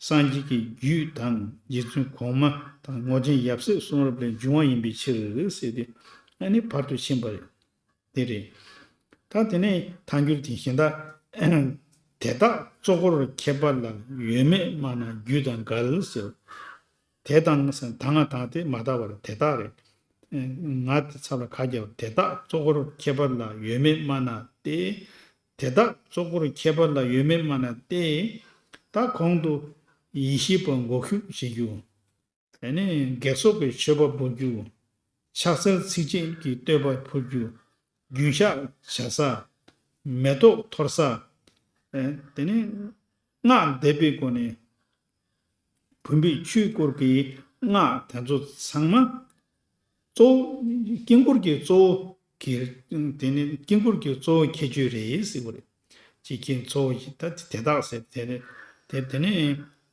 སངས་རྒྱས་ཀྱི་རྒྱུད་དང་། རྗེ་བཙུན་གོང་མ་དང་ངོར་ཆེན་ཡབ་སྲས་གསུང་རབ་ལས་འབྱུང་བ་ཡིན་པའི་ཕྱིར་ཟེར་ཏེ། ཨ་ནི་བར་དུ་ཕྱིན་པ་རེད། དེ་རེད། ད་དེ་ནས་ཐལ་འགྱུར་དེ་གཞན་དག། དེ་དག་གཙོ་འཁོར་ཁྱད་པར་ལ། ཡོད་མེད་སྨྲ་ན་རྒྱུད་དང་འགལ་ཟེར། དེ་དང་ཟེར། ད་ང་དང་དེ་མ་དག་པར་དེ་དག་རེད། ང་དེ་ཚབ་ལ་ག་རྒྱབ། དེ་དག་གཙོ་འཁོར་ཁྱད་པར་ལ། ཡོད་མེད་སྨྲ་ན་སྟེ། དེ་དག་གཙོ་འཁོར་ཁྱད་པར་ལ། ཡོད་མེད་སྨྲ་ན་སྟེ། ད་གོང་དུ་ཡེ་ཤེས་པ་འགུགས་གཞུག་བྱེད་རྒྱུ། དེ་ནས་བགེགས་སོགས་ཀྱི་མཆོད་པ་འབུལ་རྒྱུ། ཕྱག་འཚལ་ཚིགས་བཅད་ཀྱི་བསྟོད་པ་ཕུལ་རྒྱུ། རྒྱུན་བཤགས་བྱ་ས། མེ་ཏོག་འཐོར་ས། ཨེ་དེ་ནས་སྔགས་འདེབས་པའི་སྒོ་ནས་བུམ་པའི་ཆུས་བསྐོར་གྱི་སྔགས་དེ་ཚོ་ཚང་མ། གཙོ་བོ། དཀྱིལ་འཁོར་གྱི་གཙོ་བོ་གི། དེ་ནི་དཀྱིལ་འཁོར་གྱི་གཙོ་བོ་ཁྱད་ཆོས་རེད་ཟེར་བ་རེད། ཅིག་གི་གཙོ་བོ་ཞིག་ད་དེ་དག་ཟེར། དེ་ནི་དེ་དེ་ནི་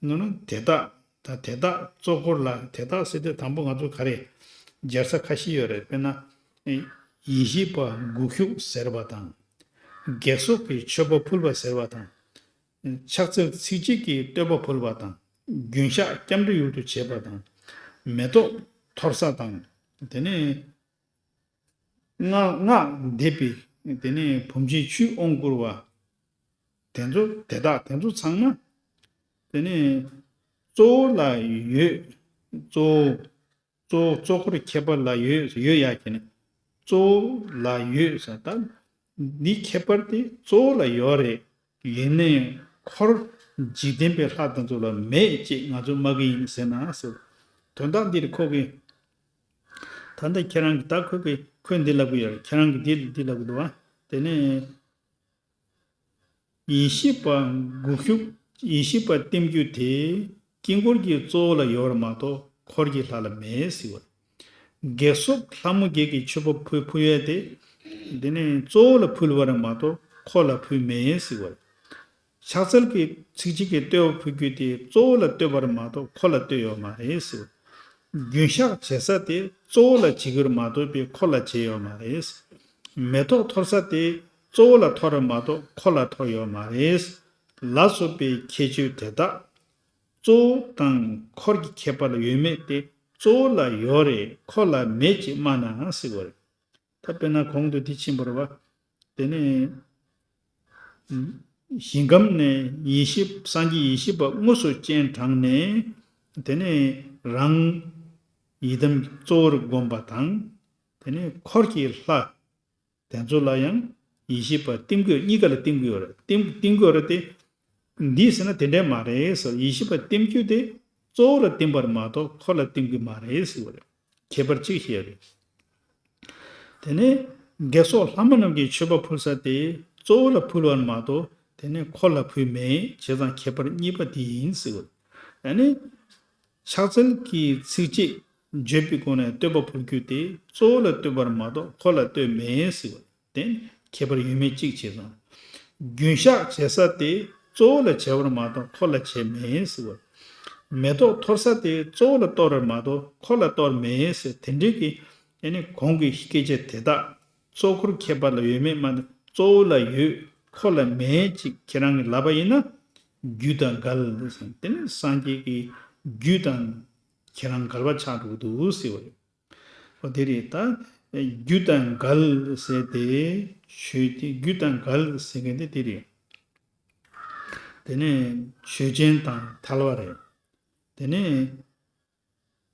ནོ་ནོ་དེ་དག་ད་དེ་དག་གཙོ་འཁོར་ལ། དེ་དག་ཟེར་དུས་དང་པོ་ང་ཚོ་ག་རེ་སྦྱར་ས་ཁ་ཤས་ཡོད་རེད། དཔེར་ན་ཡེ་ཤེས་པ་འགུགས་གཞུག་ཟེར་བ་དང་། དགེ་སོགས་ཀྱི་མཆོད་པ་ཕུལ་བ་ཟེར་བ་དང་། ཕྱག་འཚལ་ཚིག་བརྗོད་ཀྱི་བསྟོད་པ་ཕུལ་བ་དང་། རྒྱུན་བཤགས་སྐྱབས་འགྲོའི་ཡུལ་དུ་བྱེད་པ་དང་། མེ་ཏོག་འཐོར་ས་དང་། དེ་ནས་སྔགས་སྔགས་བཟླས་པའི་དེ་ནས་བུམ་ཆེན་ཆུས་དབང་བསྐུར་བ། དེ་ཚོ་དེ་དག་དེ་ཚོ་ཚང་མ་དེ་ནས་གཙོ་བོ་ལ་ཡོད། གཙོ་བོ་གཙོ་བོ་གཙོ་འཁོར་ཁྱད་པར་ལ་ཡོད་ཡོད་ཡ་གི་ནི་གཙོ་བོ་ལ་ཡོད་ཟེར། ད་འདི་ཁྱད་པར་དེ་གཙོ་བོ་ལ་ཡོད་རེད། ཡིན་ནའི་འཁོར་འཇིག་རྟེན་པའི་ལྷ་དེ་ཚོ་ལ་མེད་ཅེས་ང་ཚོ་སྨྲ་གི་ཡིན་ཟེར་ན་ཟེར། དོན་དག་འདིར་ཁོ་གི་ད་ལྟ་ཁྱེད་རང་གི་ད་ཁོ་གི་ཁོས་འདི་ལབ་གི་ཡོད་རེད། ཁྱེད་རང་གི་འདི་འདི་ལབ་གི་འདུག་བ། དེ་ནས། ཡེ་ཤེས་པ་འགུགས་ཤུགས། ཡེ་ཤེས་པ་བསྟིམ་རྒྱུ་དེ་དཀྱིལ་འཁོར་གྱི་གཙོ་བོ་ལ་ཡོད་པར་མ་གཏོགས་འཁོར་གྱི་ལྷ་ལ་མེད་ཟེར་བ། དགེ་སོགས་ལྷ་མོ་བརྒྱད་ཀྱི་མཆོད་པ་ཕུལ་ཕུལ་ཡས་དེ། དེ་ནི་གཙོ་བོ་ལ་ཕུལ་བ་རེད་མ་གཏོགས་འཁོར་ལ་ཕུལ་མེད་ཟེར་བ། ཕྱག་འཚལ་གྱི་ཚིག་བརྗོད་ཀྱི་བསྟོད་པ་ཕུལ་རྒྱུ་དེ་གཙོ་བོ་ལ་བསྟོད་པ་རེད་མ་གཏོགས་འཁོར་ལ་བསྟོད་ཡོད་མ་རེད་ཟེར། རྒྱུན་བཤགས་བྱེད་ས་དེ་གཙོ་བོ་ལ་བྱེད་ཀྱི་རེད་མ་གཏོགས་པའི་འཁོར་ལ་བྱེད་ཡོད་མ་རེད། མེ་ཏོག་འཐོར་ས་དེ་གཙོ་བོ་ལ་འཐོར་རེད་མ་གཏོགས་འཁོར་ལ་འཐོར་ཡོད་མ་རེད། ལ་སོགས་པའི་ཁྱད་ཆོས་དེ་དག་གཙོ་བོ་དང་འཁོར་གྱི་ཁྱད་པར་ལ་ཡོད་མེད་དེ་གཙོ་བོ་ལ་ཡོད་རེད། འཁོར་ལ་མེད་ཅེས་སྨྲ་ན་ཟེར་བ་རེད། ད་དཔེར་ན་གོང་དུ་འདི་ཕྱིན་པ་རེད་བ། དེ་ནས་ཞིང་ཁམས་ནས་ཡེ་ཤེས་སངས་རྒྱས་ཡེ་ཤེས་པ་དངོས་སུ་སྤྱན་དྲངས་ནས། དེ་ནས་རང་ཡི་དམ་གཙོ་བོར་བསྒོམ་པ་དང་། དེ་ནས་འཁོར་གྱི་ལྷ་དེ་ཚོ་ལ་ཡང་ཡེ་ཤེས་པ་བསྟིམ་དགོས། གཉིས་ཀ་ལ་བསྟིམ་དགོས་རེད། བསྟིམ་བསྟིམ་དགོས་རེད་དེ། འདི་ཟེར་ན་དེ་འདྲས་མ་རེད་ཟེར། ཡེ་ཤེས་པ་བསྟིམ་རྒྱུ་དེ་གཙོ་བོ་ལ་བསྟིམ་པར་མ་གཏོགས་འཁོར་ལ་བསྟིམ་གྱི་མ་རེད་ཟེར་བ་རེད། ཁྱད་པར་གཅིག་བཤད་རེད། དེ་ནས་དགེ་སོགས་ལྷ་མོ་རྣམས་ཀྱི་མཆོད་པ་ཕུལ་ས་དེ་གཙོ་བོ་ལ་ཕུལ་བར་མ་གཏོགས་དེ་ནས་འཁོར་ལ་ཕུལ་མེད། བྱས་ཙང་ཁྱད་པར་གཉིས་པ་དེ་ཡིན་ཟེར་བ་རེད། ཨ་ནི་ཕྱག་འཚལ་གྱི་ཚིག་བཅད་བརྗོད་པའི་སྒོ་ནས་བསྟོད་པ་ཕུལ་རྒྱུ་དེ་གཙོ་བོ་ལ་བསྟོད་པར་མ་གཏོགས་འཁོར་ལ་བསྟོད་མེད་ཟེར་བ་རེད། དེ་ཁྱད་པར་ཡོད་མེད་གཅིག་བྱས་ཙང་། རྒྱུན་བཤགས་བྱེད་ས་དེ་གཙོ་བོ་ལ་བྱས་པར་མ་གཏོགས་འཁོར་ལ་བྱས་མེད་ཟེར་བ། མེ་ཏོག་འཐོར་ས་དེ་གཙོ་བོ་ལ་གཏོར་བར་མ་གཏོགས་འཁོར་ལ་གཏོར་མེད་ཟེར། དེ་འདྲའི་གི་ཨ་ནི་གོང་གི་སྐད་ཆ་དེ་དག་གཙོ་འཁོར་ཁྱད་པར་ལ་ཡོད་མེད་མ་གཏོགས་གཙོ་བོ་ལ་ཡོད། འཁོར་ལ་མེད་ཅིག་ཁྱེད་རང་གིས་ལབ་པ་ཡིན་ན། རྒྱུ་དང་འགལ་ཟེར། དེ་ནི་སངས་རྒྱས་ཀྱི་རྒྱུ་དང་ཁྱེད་རང་འགལ་བ་ཆགས་འགྲོ་གི་འདུག་ཟེར་བ་རེད། ཨོ་དེ་རེད་ད། རྒྱུ་དང་འགལ་ཟེར་ཏེ། ཆོས་དེ་རྒྱུ་དང་འགལ་ཟེར་མཁན་དེ་དེ་རེད། དེ་ནས་ཆོས་ཅན་དང་ཐལ་བ་རེད། དེ་ནས་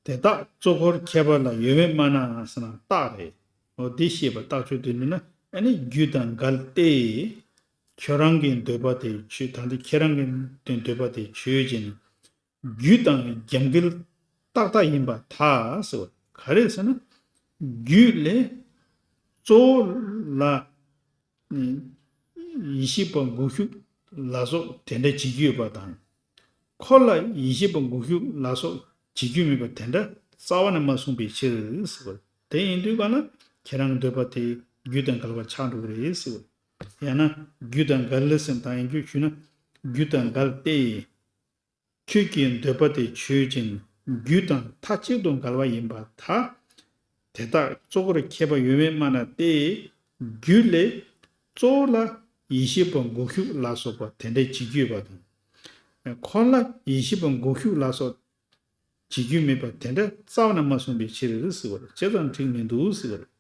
དེ་དག་གཙོ་འཁོར་ཁྱད་པར་ལ་ཡོད་མེད་སྨྲ་ན་ཟེར་ན་རྟགས་རེད། ཨོ་དེ་ཤེས་པ་རྟགས་ཆོས་དེ་འདུག་ན་ཨ་ནི་རྒྱུ་དང་འགལ་ཏེ། ཁྱོད་རང་གི་འདོད་པ་དེ་ཆོས། ད་འདི་ཁྱེད་རང་གི་འདོད་པ་དེ་ཆོས་ཅན། རྒྱུ་དང་རྒྱབ་འགལ་ཏག་ཏག་ཡིན་པར་ཐལ་ཟེར་བ། ག་རེ་ཟེར་ན། རྒྱུད་ལས་གཙོ་བོ་ལ་ཡེ་ཤེས་པ་འགུགས་ཤུགས་ལ་སོགས་དེ་འདྲ་བྱེད་ཀྱི་ཡོད་པ་དང་། འཁོར་ལ་ཡེ་ཤེས་པ་འགུགས་ཤུགས་ལ་སོགས་བྱེད་རྒྱུ་མེད་པ་དེ་འདྲ་རྩ་བ་ནས་མ་གསུངས་པའི་ཕྱིར་ཟེར་བ། དེ་ཡིན་དུས་ག་ན་ཁྱེད་རང་འདོད་པ་དེ་རྒྱུ་དང་འགལ་བ་ཆགས་འགྲོ་གི་རེད་ཟེར་བ། ཡང་ན་རྒྱུ་དང་འགལ་ཟེར་དང་ཡིན་རྒྱུ་ཞུས་ན་རྒྱུ་དང་འགལ་ཏེ། ཁྱོད་ཀྱི་འདོད་པ་དེ་ཆོས་ཅན། རྒྱུ་དང་མཐའ་གཅིག་ཏུ་འགལ་བ་ཡིན་པར་ཐལ། དེ་དག་གཙོ་འཁོར་ཁྱད་པར་ཡོད་མེད་སྨྲ་ན་སྟེ། རྒྱུད་ལས་གཙོ་བོ་ལ་ཡེ་ཤེས་པ་འགུགས་ཤུགས་ལ་སོགས་པ་དེ་འདྲའི་བྱེད་རྒྱུ་ཡོད་པ་དང་། འཁོར་ལ་ཡེ་ཤེས་པ་འགུགས་ཤུགས་ལ་སོགས་བྱེད་རྒྱུ་མེད་པ་དེ་འདྲ་རྩ་བ་ནས་མ་གསུངས་པའི་ཕྱིར་ཟེར་བ་རེད། བྱས་ཙང་འགྲིག་མི་འདུག་ཟེར་བ་རེད།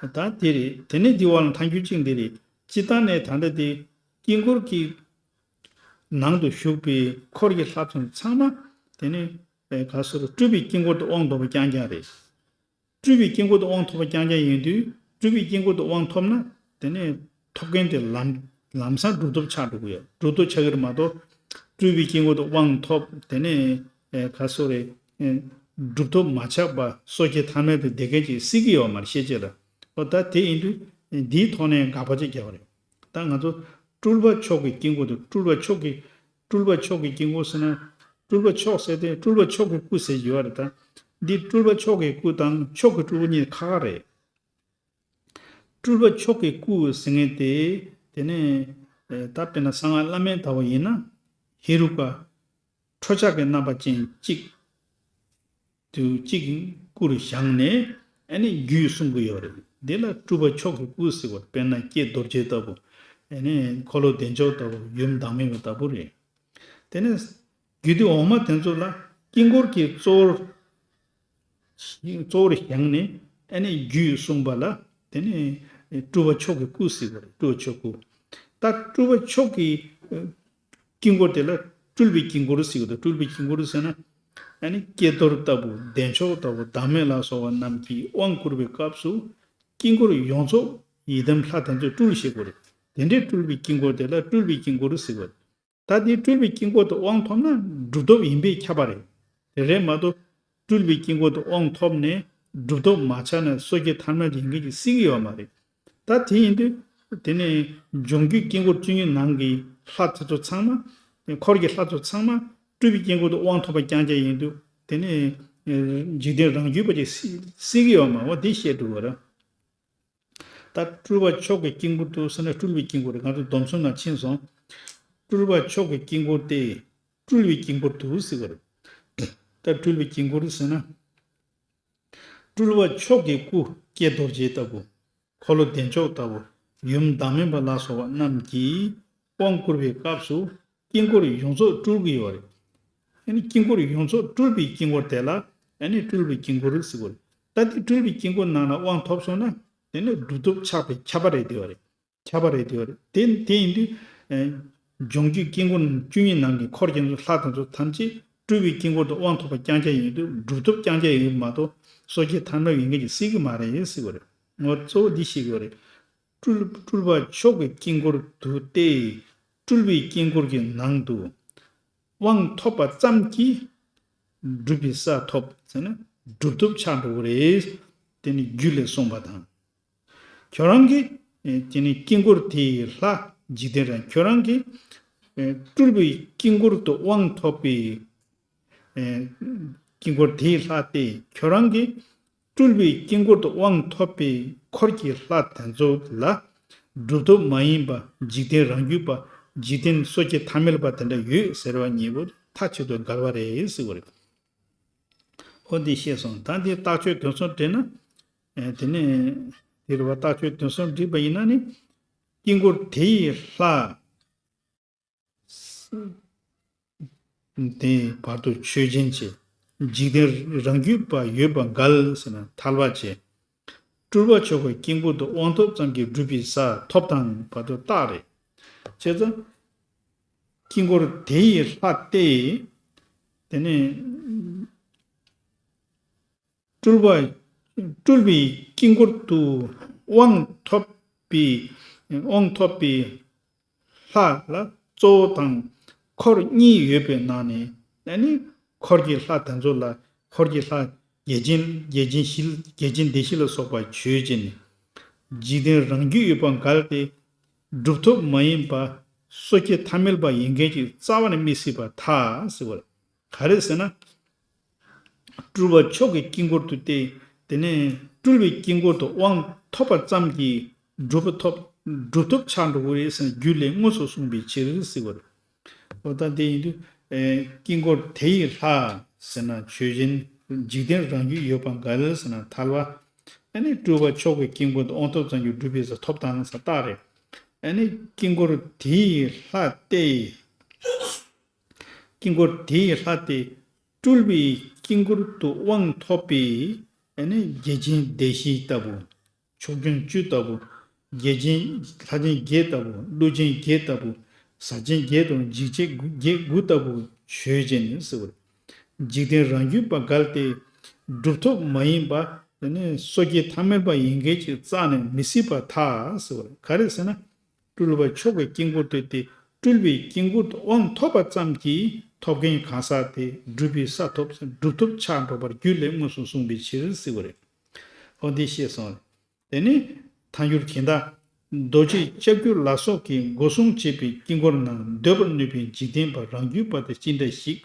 ད་དེ་རེད། དེ་ནས་འདི་བ་ལ་ཐང་རྒྱུ་གཅིག་འདི་རེད། སྤྱིར་བཏང་ནས་ད་ལྟ་དེ་དཀྱིལ་འཁོར་གྱི་ནང་དུ་བཞུགས་པའི་འཁོར་གྱི་ལྷ་ཚོགས་ཚང་མ་དེ་ནས་ག་སོ་ར་སྤྲུལ་པའི་དཀྱིལ་འཁོར་དུ་དབང་ཐོབ་པ་རྐྱང་རྐྱང་རེད། སྤྲུལ་པའི་དཀྱིལ་འཁོར་དུ་དབང་ཐོབ་པ་རྐྱང་རྐྱང་ཡིན་དུས་སྤྲུལ་པའི་དཀྱིལ་འཁོར་དུ་དབང་ཐོབ་ན་དེ་ནས་ཐོབ་མཁན་དེ་ལམ་ལམ་སང་གྲུབ་ཐོབ་ཆགས་འགྲོ་གི་ཡོད། གྲུབ་ཐོབ་ཆགས་ཀྱི་རེད་མ་གཏོགས་སྤྲུལ་པའི་དཀྱིལ་འཁོར་དུ་དབང་ཐོབ་དེ་ནས་ག་སོ་རེད། གྲུབ་ཐོབ་མ་ཆགས་པ་སོ་སྐྱེ་ཐ་མལ་དུ་བསྡད་མཁན་ཅིག་སྲིད་ཀྱི་ཡོད་མ་རེད། ཤེས་བྱེད་ལ། ཨོ་ད་དེ་ཡིན་དུས་འདིའི་ཐོག་ནས་དགག་པ་ཅིག་རྒྱག་པ་རེད། ད་ང་ཚོ་སྤྲུལ་པ་མཆོག་གི་དཀྱིལ་འཁོར་དུ་སྤྲུལ་པ་མཆོག་གི་སྤྲུལ་པ་མཆོག་གི་དཀྱིལ་འཁོར་ཟེར་ན། སྤྲུལ་པ་མཆོག་ཟེར་ཏེ་སྤྲུལ་པ་མཆོག་གི་སྐུ་ཟེར་གྱི་ཡོད་རེད་ད། འདི་སྤྲུལ་པ་མཆོག་གི་སྐུ་དང་མཆོག་གི་སྤྲུལ་པ་གཉིས་ཁ་ཁ་རེད། སྤྲུལ་པ་མཆོག་གི་སྐུ་ཟེར་མཁན་དེ། དེ་ནས་ད་དཔེར་ན་གསང་སྔགས་བླ་མེད་ལྟ་བུ་ཡིན་ན། ཧེ་རུ་ཀ་ཁྲོ་ཆགས་ཀྱི་རྣམ་པ་ཅན་གཅིག་དུས་གཅིག་སྐུ་རུ་བཞེངས་ནས་ཨ་ནི་རྒྱུད་གསུང་གི་ཡོད་རེད། འདི་ལ་སྤྲུལ་པ་མཆོག་གི་སྐུ་ཟེར་བ། དཔེར་ན་ཀྱེ་རྡོ་རྗེ་ལྟ་བུ། ཨ་ནི་འཁོར་ལོ་བདེ་མཆོག་ལྟ་བུ། ཡུམ་བདག་མེད་པ་ལྟ་བུ་རེད། དེ་ནས་རྒྱུད་སྡེ་འོག་མ་དེ་ཚོ་ལ་དཀྱིལ་འཁོར་གྱི་གཙོ་བོར་གཙོ་བོར་བཞེངས་ནས་ཨ་ནི་རྒྱུད་གསུངས་པ་ལ། དེ་ནི་སྤྲུལ་པ་མཆོག་གི་སྐུ་ཟེར་བ་རེད། སྤྲུལ་པ་མཆོག་སྐུ། ད་སྤྲུལ་པ་མཆོག་གི་དཀྱིལ་འཁོར་དེ་ལ་སྤྲུལ་པའི་དཀྱིལ་འཁོར་ཟེར་གྱི་འདུག་སྤྲུལ་པའི་དཀྱིལ་འཁོར་ཟེར་ན། ཨ་ནི་ཀྱེ་རྡོར་ལྟ་བུ། བདེ་མཆོག་ལྟ་བུ། བདག་མེད་ལ་སོགས་པ་རྣམས་ཀྱིས་དབང་བསྐུར་བའི་སྐབས་སུ་དཀྱིལ་འཁོར་ཡོངས་རྫོགས་ཡི་དམ་ལྷ་དེ་ཚོས་སྤྲུལ་ཞེས་གོ་རེད། དེ་འདྲའི་སྤྲུལ་པའི་དཀྱིལ་འཁོར་དེ་ལ་སྤྲུལ་པའི་དཀྱིལ་འཁོར་ཟེར་བ་རེད། ད་དེ་སྤྲུལ་པའི་དཀྱིལ་འཁོར་དུ་དབང་ཐོབ་ན་གྲུབ་ཐོབ་ཡིན་པས་ཁྱབ་པ་རེད། དེ་རེད་མ་གཏོགས། སྤྲུལ་པའི་དཀྱིལ་འཁོར་དུ་དབང་ཐོབ་ནས་གྲུབ་ཐོབ་མ་ཆགས་ན་སོ་སྐྱེ་ཐ་མལ་ཡིན་མཁན་གྱིས་སྲིད་ཀྱི་ཡོད་མ་རེད། ད་དེ་ཡིན་དུས། དེ་ནས་འབྱུང་རྒྱུའི་དཀྱིལ་འཁོར་བཅུ་གཉིས་ནང་གི་ལྷ་དེ་ཚོ་ཚང་མ། འཁོར་གྱི་ལྷ་ཚོ་ཚང་མ་སྤྲུལ་པའི་དཀྱིལ་འཁོར་དུ་དབང་ཐོབ་པ་རྐྱང་རྐྱང་ཡིན་དུས། དེ་ནས་འཇིག་རྟེན་རང་རྒྱུད་པ་ཅིག་སྲིད་སྲིད་ཀྱི་ཡོད་མ་རེད། འོ་དེ་བཤད་འགྲོ་བ་རེད། ད་སྤྲུལ་པ་མཆོག་གི་དཀྱིལ་འཁོར་དུ་ཟེར་ན་སྤྲུལ་པའི་དཀྱིལ་འཁོར་རེད། ང་ཚོ་སྡོམ་གསུམ་ནང་ཕྱིན་སོང་། སྤྲུལ་པ་མཆོག་གི་དཀྱིལ་འཁོར་ཏེ། སྤྲུལ་པའི་དཀྱིལ་འཁོར་དུ་ཟེར་བ་རེད། ད་སྤྲུལ་པའི་དཀྱིལ་འཁོར་ཟེར་ན། སྤྲུལ་པ་མཆོག་གི་སྐུ་ཀྱེ་རྡོ་རྗེ་ལྟ་བུ། འཁོར་ལོ་བདེ་མཆོག་ལྟ་བུ། ཡུམ་བདག་མེད་པ་ལ་སོགས་པ་རྣམས་ཀྱིས་དབང་བསྐུར་བའི་སྐབས་སུ་དཀྱིལ་འཁོར་ཡོངས་རྫོགས་སྤྲུལ་གྱི་ཡོད་རེད། ཨ་ནི་དཀྱིལ་འཁོར་ཡོངས་རྫོགས་སྤྲུལ་པའི་དཀྱིལ་འཁོར་དེ་ལ་ཨ་ནི་སྤྲུལ་པའི་དཀྱིལ་འཁོར་ཟེར་གྱི་ཡོད་རེད། ད་དེ་སྤྲུལ་པའི་དཀྱིལ་འཁོར་ནང་ལ་དབང་ཐོབ་སོང་ན། དེ་ནི་གྲུབ་ཐོབ་ཆགས་པའི་ཁྱབ་པ་རེད་དེ་བ་རེད། ཁྱབ་པ་རེད་དེ་བ་རེད། དེ་དེ་ཡིན་དུས། ཨེ། འབྱུང་རྒྱུའི་དཀྱིལ་འཁོར་བཅུ་གཉིས་ནང་གི་འཁོར་གྱི་ལྷ་དེ་ཚོ་ཐམས་ཅད་སྤྲུལ་པའི་དཀྱིལ་འཁོར་དུ་དབང་ཐོབ་པ་རྐྱང་རྐྱང་ཡིན་དུས། གྲུབ་ཐོབ་རྐྱང་རྐྱང་ཡིན་མ་གཏོགས་སོ་སྐྱེ་ཐ་མལ་ཡིན་མཁན་གྱིས་སྲིད་ཀྱི་མ་རེད་ཟེར་བ་རེད། ངོ་གཙོ་བོ་འདི་ཤེས་དགོས་རེད། སྤྲུལ་སྤྲུལ་པ་མཆོག་གི་དཀྱིལ་འཁོར་དུ་སྟེ། སྤྲུལ་པའི་དཀྱིལ་འཁོར་གྱི་ནང་དུ་དབང་ཐོབ་པ་ཙམ་གྱིས་སྒྲུབ་པའི་ས་ཐོབ་ཟེར་ན་གྲུབ་ཐོབ་ཆགས་འགྲོ་གི་རེད། དེ་ནི་རྒྱུད་ལས་གསུངས་པ་དང་། ཁྱོད་རང་གིས། ཨེ། དེ་ནི་དཀྱིལ་འཁོར་དེའི་ལྷ་འཇིག་རྟེན་རང་ཁྱོད་རང་གིས། ཨེ། སྤྲུལ་པའི་དཀྱིལ་འཁོར་དུ་དབང་ཐོབ་པའི། ཨེ། དཀྱིལ་འཁོར་དེའི་ལྷ་སྟེ། ཁྱོད་རང་གིས་སྤྲུལ་པའི་དཀྱིལ་འཁོར་དུ་དབང་ཐོབ་པའི་འཁོར་གྱི་ལྷ་དེ་ཚོ་ལ་གྲུབ་ཐོབ་མ་ཡིན་པ། འཇིག་རྟེན་རང་རྒྱུད་པ། འཇིག་རྟེན་སོ་སྐྱེ་ཐ་མལ་པ་དེ་འདྲ་ཡོད་ཟེར་བ་གཉིས་པོ་མཐའ་གཅིག་ཏུ་འགལ་བ་རེད་ཟེར་བ་རེད། འོ་འདི་ཤེས་སོང་། ད་འདི་རྟགས་ཆོས་དོན་གསུམ་འགྲིག་ན། ཨེ། དེ་ནས་དེ་རུ་བ་རྟགས་ཆོས་དོན་གསུམ་འགྲིག་པ་ཡིན་ན་ནི། དཀྱིལ་འཁོར་དེ་ཡི་ལྷ་དེ་བར་དུ་ཆོས་ཅན་བྱེད། འཇིག་རྟེན་རང་རྒྱུད་པ་ཡོད་པ་འགལ་ཟེར་ན་ཐལ་བ་བྱེད། སྤྲུལ་པ་མཆོག་གི་དཀྱིལ་འཁོར་དུ་དབང་ཐོབ་ཙམ་གྱིས་སྒྲུབ་པའི་ས་ཐོབ་དང་བར་དུ་རྟགས་རེད། བྱས་ཙང་། དཀྱིལ་འཁོར་དེ་ཡི་ལྷ་སྟེ། དེ་ནས་སྤྲུལ་པ། སྤྲུལ་པའི་དཀྱིལ་འཁོར་དུ་དབང་ཐོབ་པའི། དབང་ཐོབ་པའི་ལྷ་ལ་གཙོ་བོ་དང་འཁོར་གཉིས་ཡོད་པའི་ནང་ནས། ཨ་ནི་འཁོར་གྱི་ལྷ་དེ་ཚོ་ལ། འཁོར་གྱི་ལྷ་བརྒྱ་བྱིན། བརྒྱ་བྱིན་བཞི། བརྒྱ་བྱིན་སྡེ་བཞི་ལ་སོགས་པ་ཆོས་ཅན། འཇིག་རྟེན་རང་རྒྱུད་ཡོད་པ་འགལ་ཏེ། གྲུབ་ཐོབ་མ་ཡིན་པ། སོ་སྐྱེ་ཐ་མལ་པ་ཡིན་མཁན་གྱིས་རྩ་བ་ནས་མི་སྲིད་པར་ཐལ་ཟེར་བ་རེད། ག་རེ་ཟེར་ན། སྤྲུལ་པ་མཆོག་གི་དཀྱིལ་འཁོར་དུ་སྟེ། དེ་ནས་སྤྲུལ་པའི་དཀྱིལ་འཁོར་དུ་དབང་ཐོབ་པ་ཙམ་གྱིས་གྲུབ་པ་ཐོབ། གྲུབ་ཐོབ་ཆགས་འགྲོ་གི་རེད་ཟེར་ན་རྒྱུད་ལས་དངོས་སུ་གསུངས་པའི་ཕྱིར་ཟེར་བ་རེད། འོ་ད་དེ་ཡིན་དུས། ཨེ། དཀྱིལ་འཁོར་དེ་ཡི་ལྷ་ཟེར་ན་ཆོས་ཅན། འཇིག་རྟེན་རང་རྒྱུད་ཡོད་པ་འགལ་ཟེར་ན་ཐལ་བ། ཨ་ནི་སྤྲུལ་པ་མཆོག་གི་དཀྱིལ་འཁོར་དུ་དབང་ཐོབ་ཙམ་གྱིས་སྒྲུབ་པའི་ས་ཐོབ་དང་ཟེར་རྟགས་རེད། ཨ་ནི་དཀྱིལ་འཁོར་དེ་ཡི་ལྷ་སྟེ། དཀྱིལ་འཁོར་དེ་ཡི་ལྷ་སྟེ། སྤྲུལ་པའི་དཀྱིལ་འཁོར་དུ་དབང་ཐོབ་པའི། ཨ་ནི་བརྒྱ་བྱིན་སྡེ་བཞི་ལྟ་བུ། ཕྱོགས་སྐྱོང་བཅུ་ལྟ་བུ། བརྒྱ་བྱིན། ལྷ་ཆེན་བརྒྱད་ལྟ་བུ། ཀླུ་ཆེན་བརྒྱད་ལྟ་བུ། གཟའ་ཆེན་བརྒྱད་དང་འཇིགས་བྱེད་དགུ། བརྒྱད་དགུ་ལྟ་བུ་ཆོས་ཅན་ཟེར་བ་རེད། འཇིག་རྟེན་རང་རྒྱུད་པ་འགལ་ཏེ། གྲུབ་ཐོབ་མ་ཡིན་པ། དེ་ནས་སོ་སྐྱེ་ཐ་མལ་པ་ཡིན་མཁན་གྱིས་རྩ་ནས་མི་སྲིད་པར་ཐལ་ཟེར་བ་རེད། ག་རེ་ཟེར་ན། སྤྲུལ་པ་མཆོག་གི་དཀྱིལ་འཁོར་དུ་སྟེ། སྤྲུལ་པའི་དཀྱིལ་འཁོར་དུ་དབང་ཐོབ་པ་ཙམ་གྱིས་ཐོབ་མཁན་གང་ཟག་དེ་གྲུབ་པའི་ས་ཐོབ། གྲུབ་ཐོབ་ཆགས་འགྲོ་བར་རྒྱུད་ལས་དངོས་སུ་གསུངས་པའི་ཕྱིར་ཟེར་བ་རེད། འོ་འདི་ཤེས་སོང་། དེ་ནི་ཐལ་འགྱུར་གྱི་མདའ། རྡོ་རྗེ་ལྕགས་ཀྱུ་ལ་སོགས་ཀྱིས་སྒོ་སྲུང་བྱེད་པའི་དཀྱིལ་འཁོར་ནང་སྡོད་པར་ནུས་པའི་འཇིག་རྟེན་པ་རང་རྒྱུད་པ་དེ་ཅི་འདྲ་ཞིག་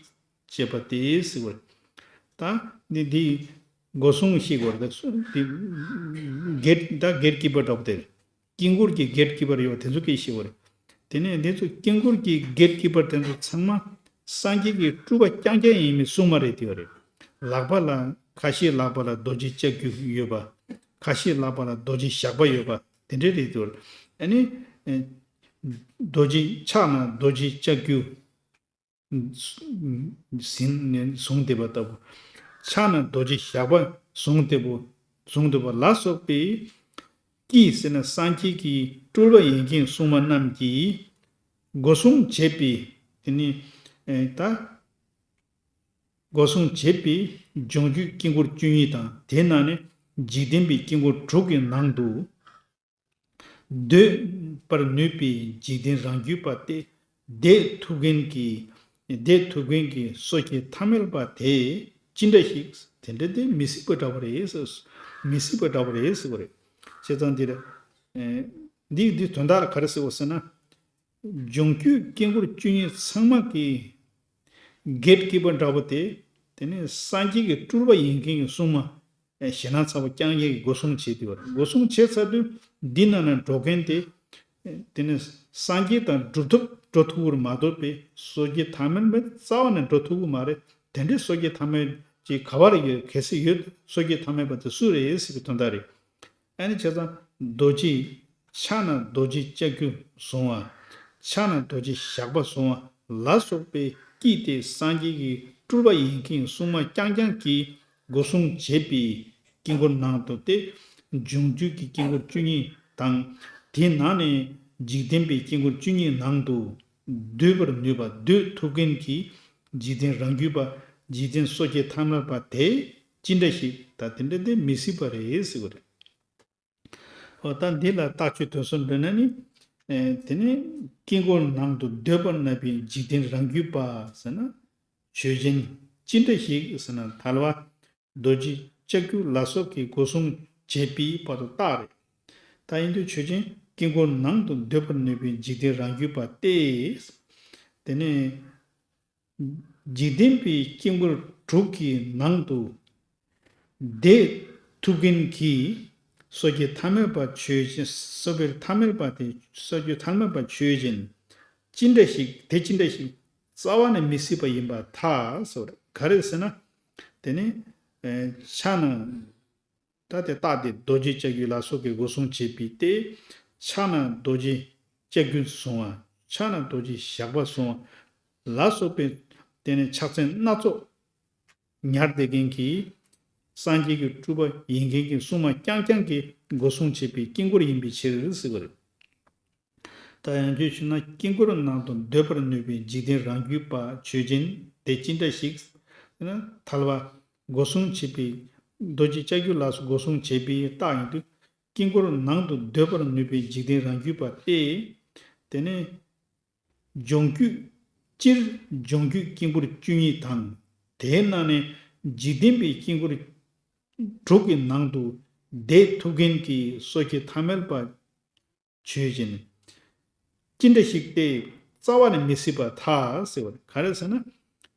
ཅེས་པ་སྟེ་ཟེར་བ་རེད། ད་འདི་འདི་སྒོ་སྲུང་ཞིག་བར་དུ་འདི་གེཊ། ད་གེཊ་ཀི་པར་འདྲ་པོ་དེ་རེད། དཀྱིལ་འཁོར་གྱི་གེཊ་ཀི་པར་ཡོད་པ་དེ་ཚོ་སྐད་ཤེས་པ་རེད། དེ་ནས་འདི་ཚོ་དཀྱིལ་འཁོར་གྱི་གེཊ་ཀི་པར་དེ་ཚོ་ཚང་མ་སངས་རྒྱས་ཀྱི་སྤྲུལ་པ་རྐྱང་རྐྱང་ཡིན་མིན་གསུངས་མ་རེད་དེ་ཡོད་རེད། ལག་པ་ལ། ཁ་ཤས་ལག་པ་ལ་རྡོ་རྗེ་ལྕགས་ཀྱུ་ཡོད་པ། ཁ་ཕྱིར་ལག་པ་ལ་རྡོ་རྗེ་ཞགས་པ་ཡོད་པ་དེ་འདྲའི་རེད་འདུག་ཨ་ནི་རྡོ་རྗེ་ཕྱག་ན་རྡོ་རྗེ་ལྕགས་ཀྱུ་ཟིན་ནས་བཟུང་བསྡད་པ་ལྟ་བུ། ཕྱག་ན་རྡོ་རྗེ་ཞགས་པ་བཟུང་བསྡད་པོ་བཟུང་བསྡད་པ་ལ་སོགས་པའི་ཀྱིས་ཟེར་ན་སངས་རྒྱས་ཀྱི་སྤྲུལ་པ་ཡོན་ཏན་སྲུང་མ་རྣམས་ཀྱིས་སྒོ་སྲུང་བྱེད་པའི་དེ་ནི་ད་སྒོ་སྲུང་བྱེད་པའི་སྦྱོང་རྒྱུད་དཀྱིལ་འཁོར་བཅུ་གཉིས་དང་དེའི་ནང་ནས་འཇིག་རྟེན་པའི་དཀྱིལ་འཁོར་དྲུག་གི་ནང་དུ། སྡོད་པར་ནུས་པའི་འཇིག་རྟེན་རང་རྒྱུད་པ་སྟེ། བསྡད་ཐུབ་མཁན་གྱི། བསྡད་ཐུབ་མཁན་གྱི་སོ་སྐྱེ་ཐ་མལ་པ་དེ་ཅི་འདྲ་ཞིག་དེ་འདྲ་དེ་མི་སྲིད་པ་འདྲ་བ་རེད་ཟེར། མི་སྲིད་པ་འདྲ་བ་རེད་ཟེར་བ་རེད། བྱས་ཙང་འདིར། འདི་འདི་དོན་དག་ལ་ག་རེ་ཟེར་བ་ཟེར་ན། སྦྱོང་རྒྱུད་དཀྱིལ་འཁོར་བཅུ་གཉིས་ཚང་མ་གི་གེ་ཊི་ཀི་པར་འདྲ་བོ་དེ། དེ་ནས་སངས་རྒྱས་ཀྱི་སྤྲུལ་པ་ཡིན་མཁན་གྱི་སྲུང་མ། ཞེད་སྣང་ཚ་བོ་རྐྱང་རྐྱང་གིས་སྒོ་སྲུང་བྱེད་དུས་བར་སྒོ་སྲུང་བྱས་ཚར་དུས་འདི་ནང་ན་འགྲོ་མཁན་དེ། དེ་ནས་སངས་རྒྱས་དང་སྒྲུབ་ཐུབ་འགྲོ་ཐུབ་ཀྱི་མ་གཏོགས་པའི་སོ་སྐྱེ་ཐ་མལ་པ་རྩ་བ་ནས་འགྲོ་ཐུབ་ཀྱི་མ་རེད། དེ་འདྲའི་སོ་སྐྱེ་ཐ་མལ་ཅིག་ག་བ་རེ་ཡོད་གལ་སྲིད་ཡོད་སོ་སྐྱེ་ཐ་མལ་པ་དེ་སུ་རེད་ཟེར་བའི་དོན་དག་རེད། ཨ་ནི་བྱས་ཙང་རྡོ་རྗེ། ཕྱག་ན་རྡོ་རྗེ་ལྕགས་ཀྱུ་བཟུང་བ། ཕྱག་ན་རྡོ་རྗེ་ཞགས་པ་བཟུང་བ་ལ་སོགས་པའི་ཀྱིས་ཏེ་སངས་རྒྱས་ཀྱི་སྤྲུལ་པ་ཡིན་མཁན་སྲུང་མ་རྐྱང་རྐྱང་གིས་སྒོ་སྲུང་བྱེད་པའི་དཀྱིལ་འཁོར་ནང་དུ་སྟེ། འབྱུང་འགྱུར་གྱི་དཀྱིལ་འཁོར་བཅུ་གཉིས་དང་། དེའི་ནང་ནས་འཇིག་རྟེན་པའི་དཀྱིལ་འཁོར་བཅུ་གཉིས་ནང་དུ་སྡོད་པར་ནུས་པ་སྡོད་ཐུབ་མཁན་གྱི་འཇིག་རྟེན་རང་རྒྱུད་པ་འཇིག་རྟེན་སོ་སྐྱེ་ཐ་མལ་པ་དེ་ཅི་འདྲ་ཞིག་ད་དེ་འདྲ་དེ་མི་སྲིད་པ་རེད་ཟེར་བ་རེད། འོ་ད་འདི་ལ་རྟགས་ཆོས་དོན་གསུམ་འདོན་ན་ནི། ཨེ་དེ་ནི་དཀྱིལ་འཁོར་ནང་དུ་སྡོད་པར་ནུས་པའི་འཇིག་རྟེན་རང་རྒྱུད་པ་ཟེར་ན། ཆོས་ཅན། ཅི་འདྲ་ཞིག་ཟེར་ན་དལ་བ། རྡོ་རྗེ་ལྕགས་ཀྱུ་ལ་སོགས་ཀྱིས་སྒོ་སྲུང་བྱེད་པའི་བར་དུ་རྟགས་རེད། ད་ཡིན་དུས་ཆོས་ཅན། དཀྱིལ་འཁོར་ནང་དུ་སྡོད་པར་ནུས་པའི་འཇིག་རྟེན་རང་རྒྱུད་པ་སྟེ། དེ་ནས། འཇིག་རྟེན་པའི་དཀྱིལ་འཁོར་དྲུག་གི་ནང་དུ་བསྡད་ཐུབ་མཁན་གྱི་སོ་སྐྱེ་ཐ་མལ་པ་ཆོས་ཅན། སོ་སྐྱེ་ཐ་མལ་པ་དེ་སོ་སྐྱེ་ཐ་མལ་པ་ཆོས་ཅན། ཅི་འདྲ་ཞིག་དེ་ཅི་འདྲ་ཞིག་རྩ་བ་ནས་མི་སྲིད་པ་ཡིན་པར་ཐལ་ཟེར་བ་རེད། ག་རེ་ཟེར་ན། དེ་ནི་ཕྱག་ན། ད་དེ་རྟགས་དེ་རྡོ་རྗེ་ལྕགས་ཀྱུ་ལ་སོགས་ཀྱིས་སྒོ་སྲུང་བྱེད་པའི་སྟེ། ཕྱག་ན་རྡོ་རྗེ་ལྕགས་ཀྱུ་བཟུང་བ། ཕྱག་ན་རྡོ་རྗེ་ཞགས་པ་བཟུང་བ་ལ་སོགས་པའི་དེ་ནི་ཕྱག་མཚན་སྣ་ཚོགས་ཉར་བསྡད་མཁན་གྱི་སངས་རྒྱས་ཀྱི་སྤྲུལ་པ་ཡིན་མཁན་གྱི་སྲུང་མ་རྐྱང་རྐྱང་གིས་སྒོ་སྲུང་བྱེད་པའི་དཀྱིལ་འཁོར་ཡིན་པའི་ཕྱིར་ཟེར་བ་རེད། ད་ཡང་བསྐྱར་ཞུས་ན་དཀྱིལ་འཁོར་ནང་དུ་སྡོད་པར་ནུས་པའི་འཇིག་རྟེན་རང་རྒྱུད་པ་ཆོས་ཅན། དེ་ཅི་འདྲ་ཞིག་ཟེར་ན་དལ་བ། སྒོ་སྲུང་བྱེད་པའི། རྡོ་རྗེ་ལྕགས་ཀྱུ་ལ་སོགས་སྒོ་སྲུང་བྱེད་པའི་རྟགས་ཡིན་དུས། དཀྱིལ་འཁོར་ནང་དུ་སྡོད་པར་ནུས་པའི་འཇིག་རྟེན་རང་རྒྱུད་པ་སྟེ། དེ་ནས། སྦྱོང་རྒྱུད། སྤྱིར་སྦྱོང་རྒྱུད་དཀྱིལ་འཁོར་བཅུ་གཉིས་དང་། དེའི་ནང་ནས་འཇིག་རྟེན་པའི་དཀྱིལ་འཁོར་དྲུག་གི་ནང་དུ་བསྡད་ཐུབ་མཁན་གྱི་སོ་སྐྱེ་ཐ་མལ་པ་ཆོས་ཅན། ཅི་འདྲ་ཞིག་སྟེ་རྩ་བ་ནས་མི་སྲིད་པར་ཐལ་ཟེར་བ་རེད། ག་རེ་ཟེར་ན།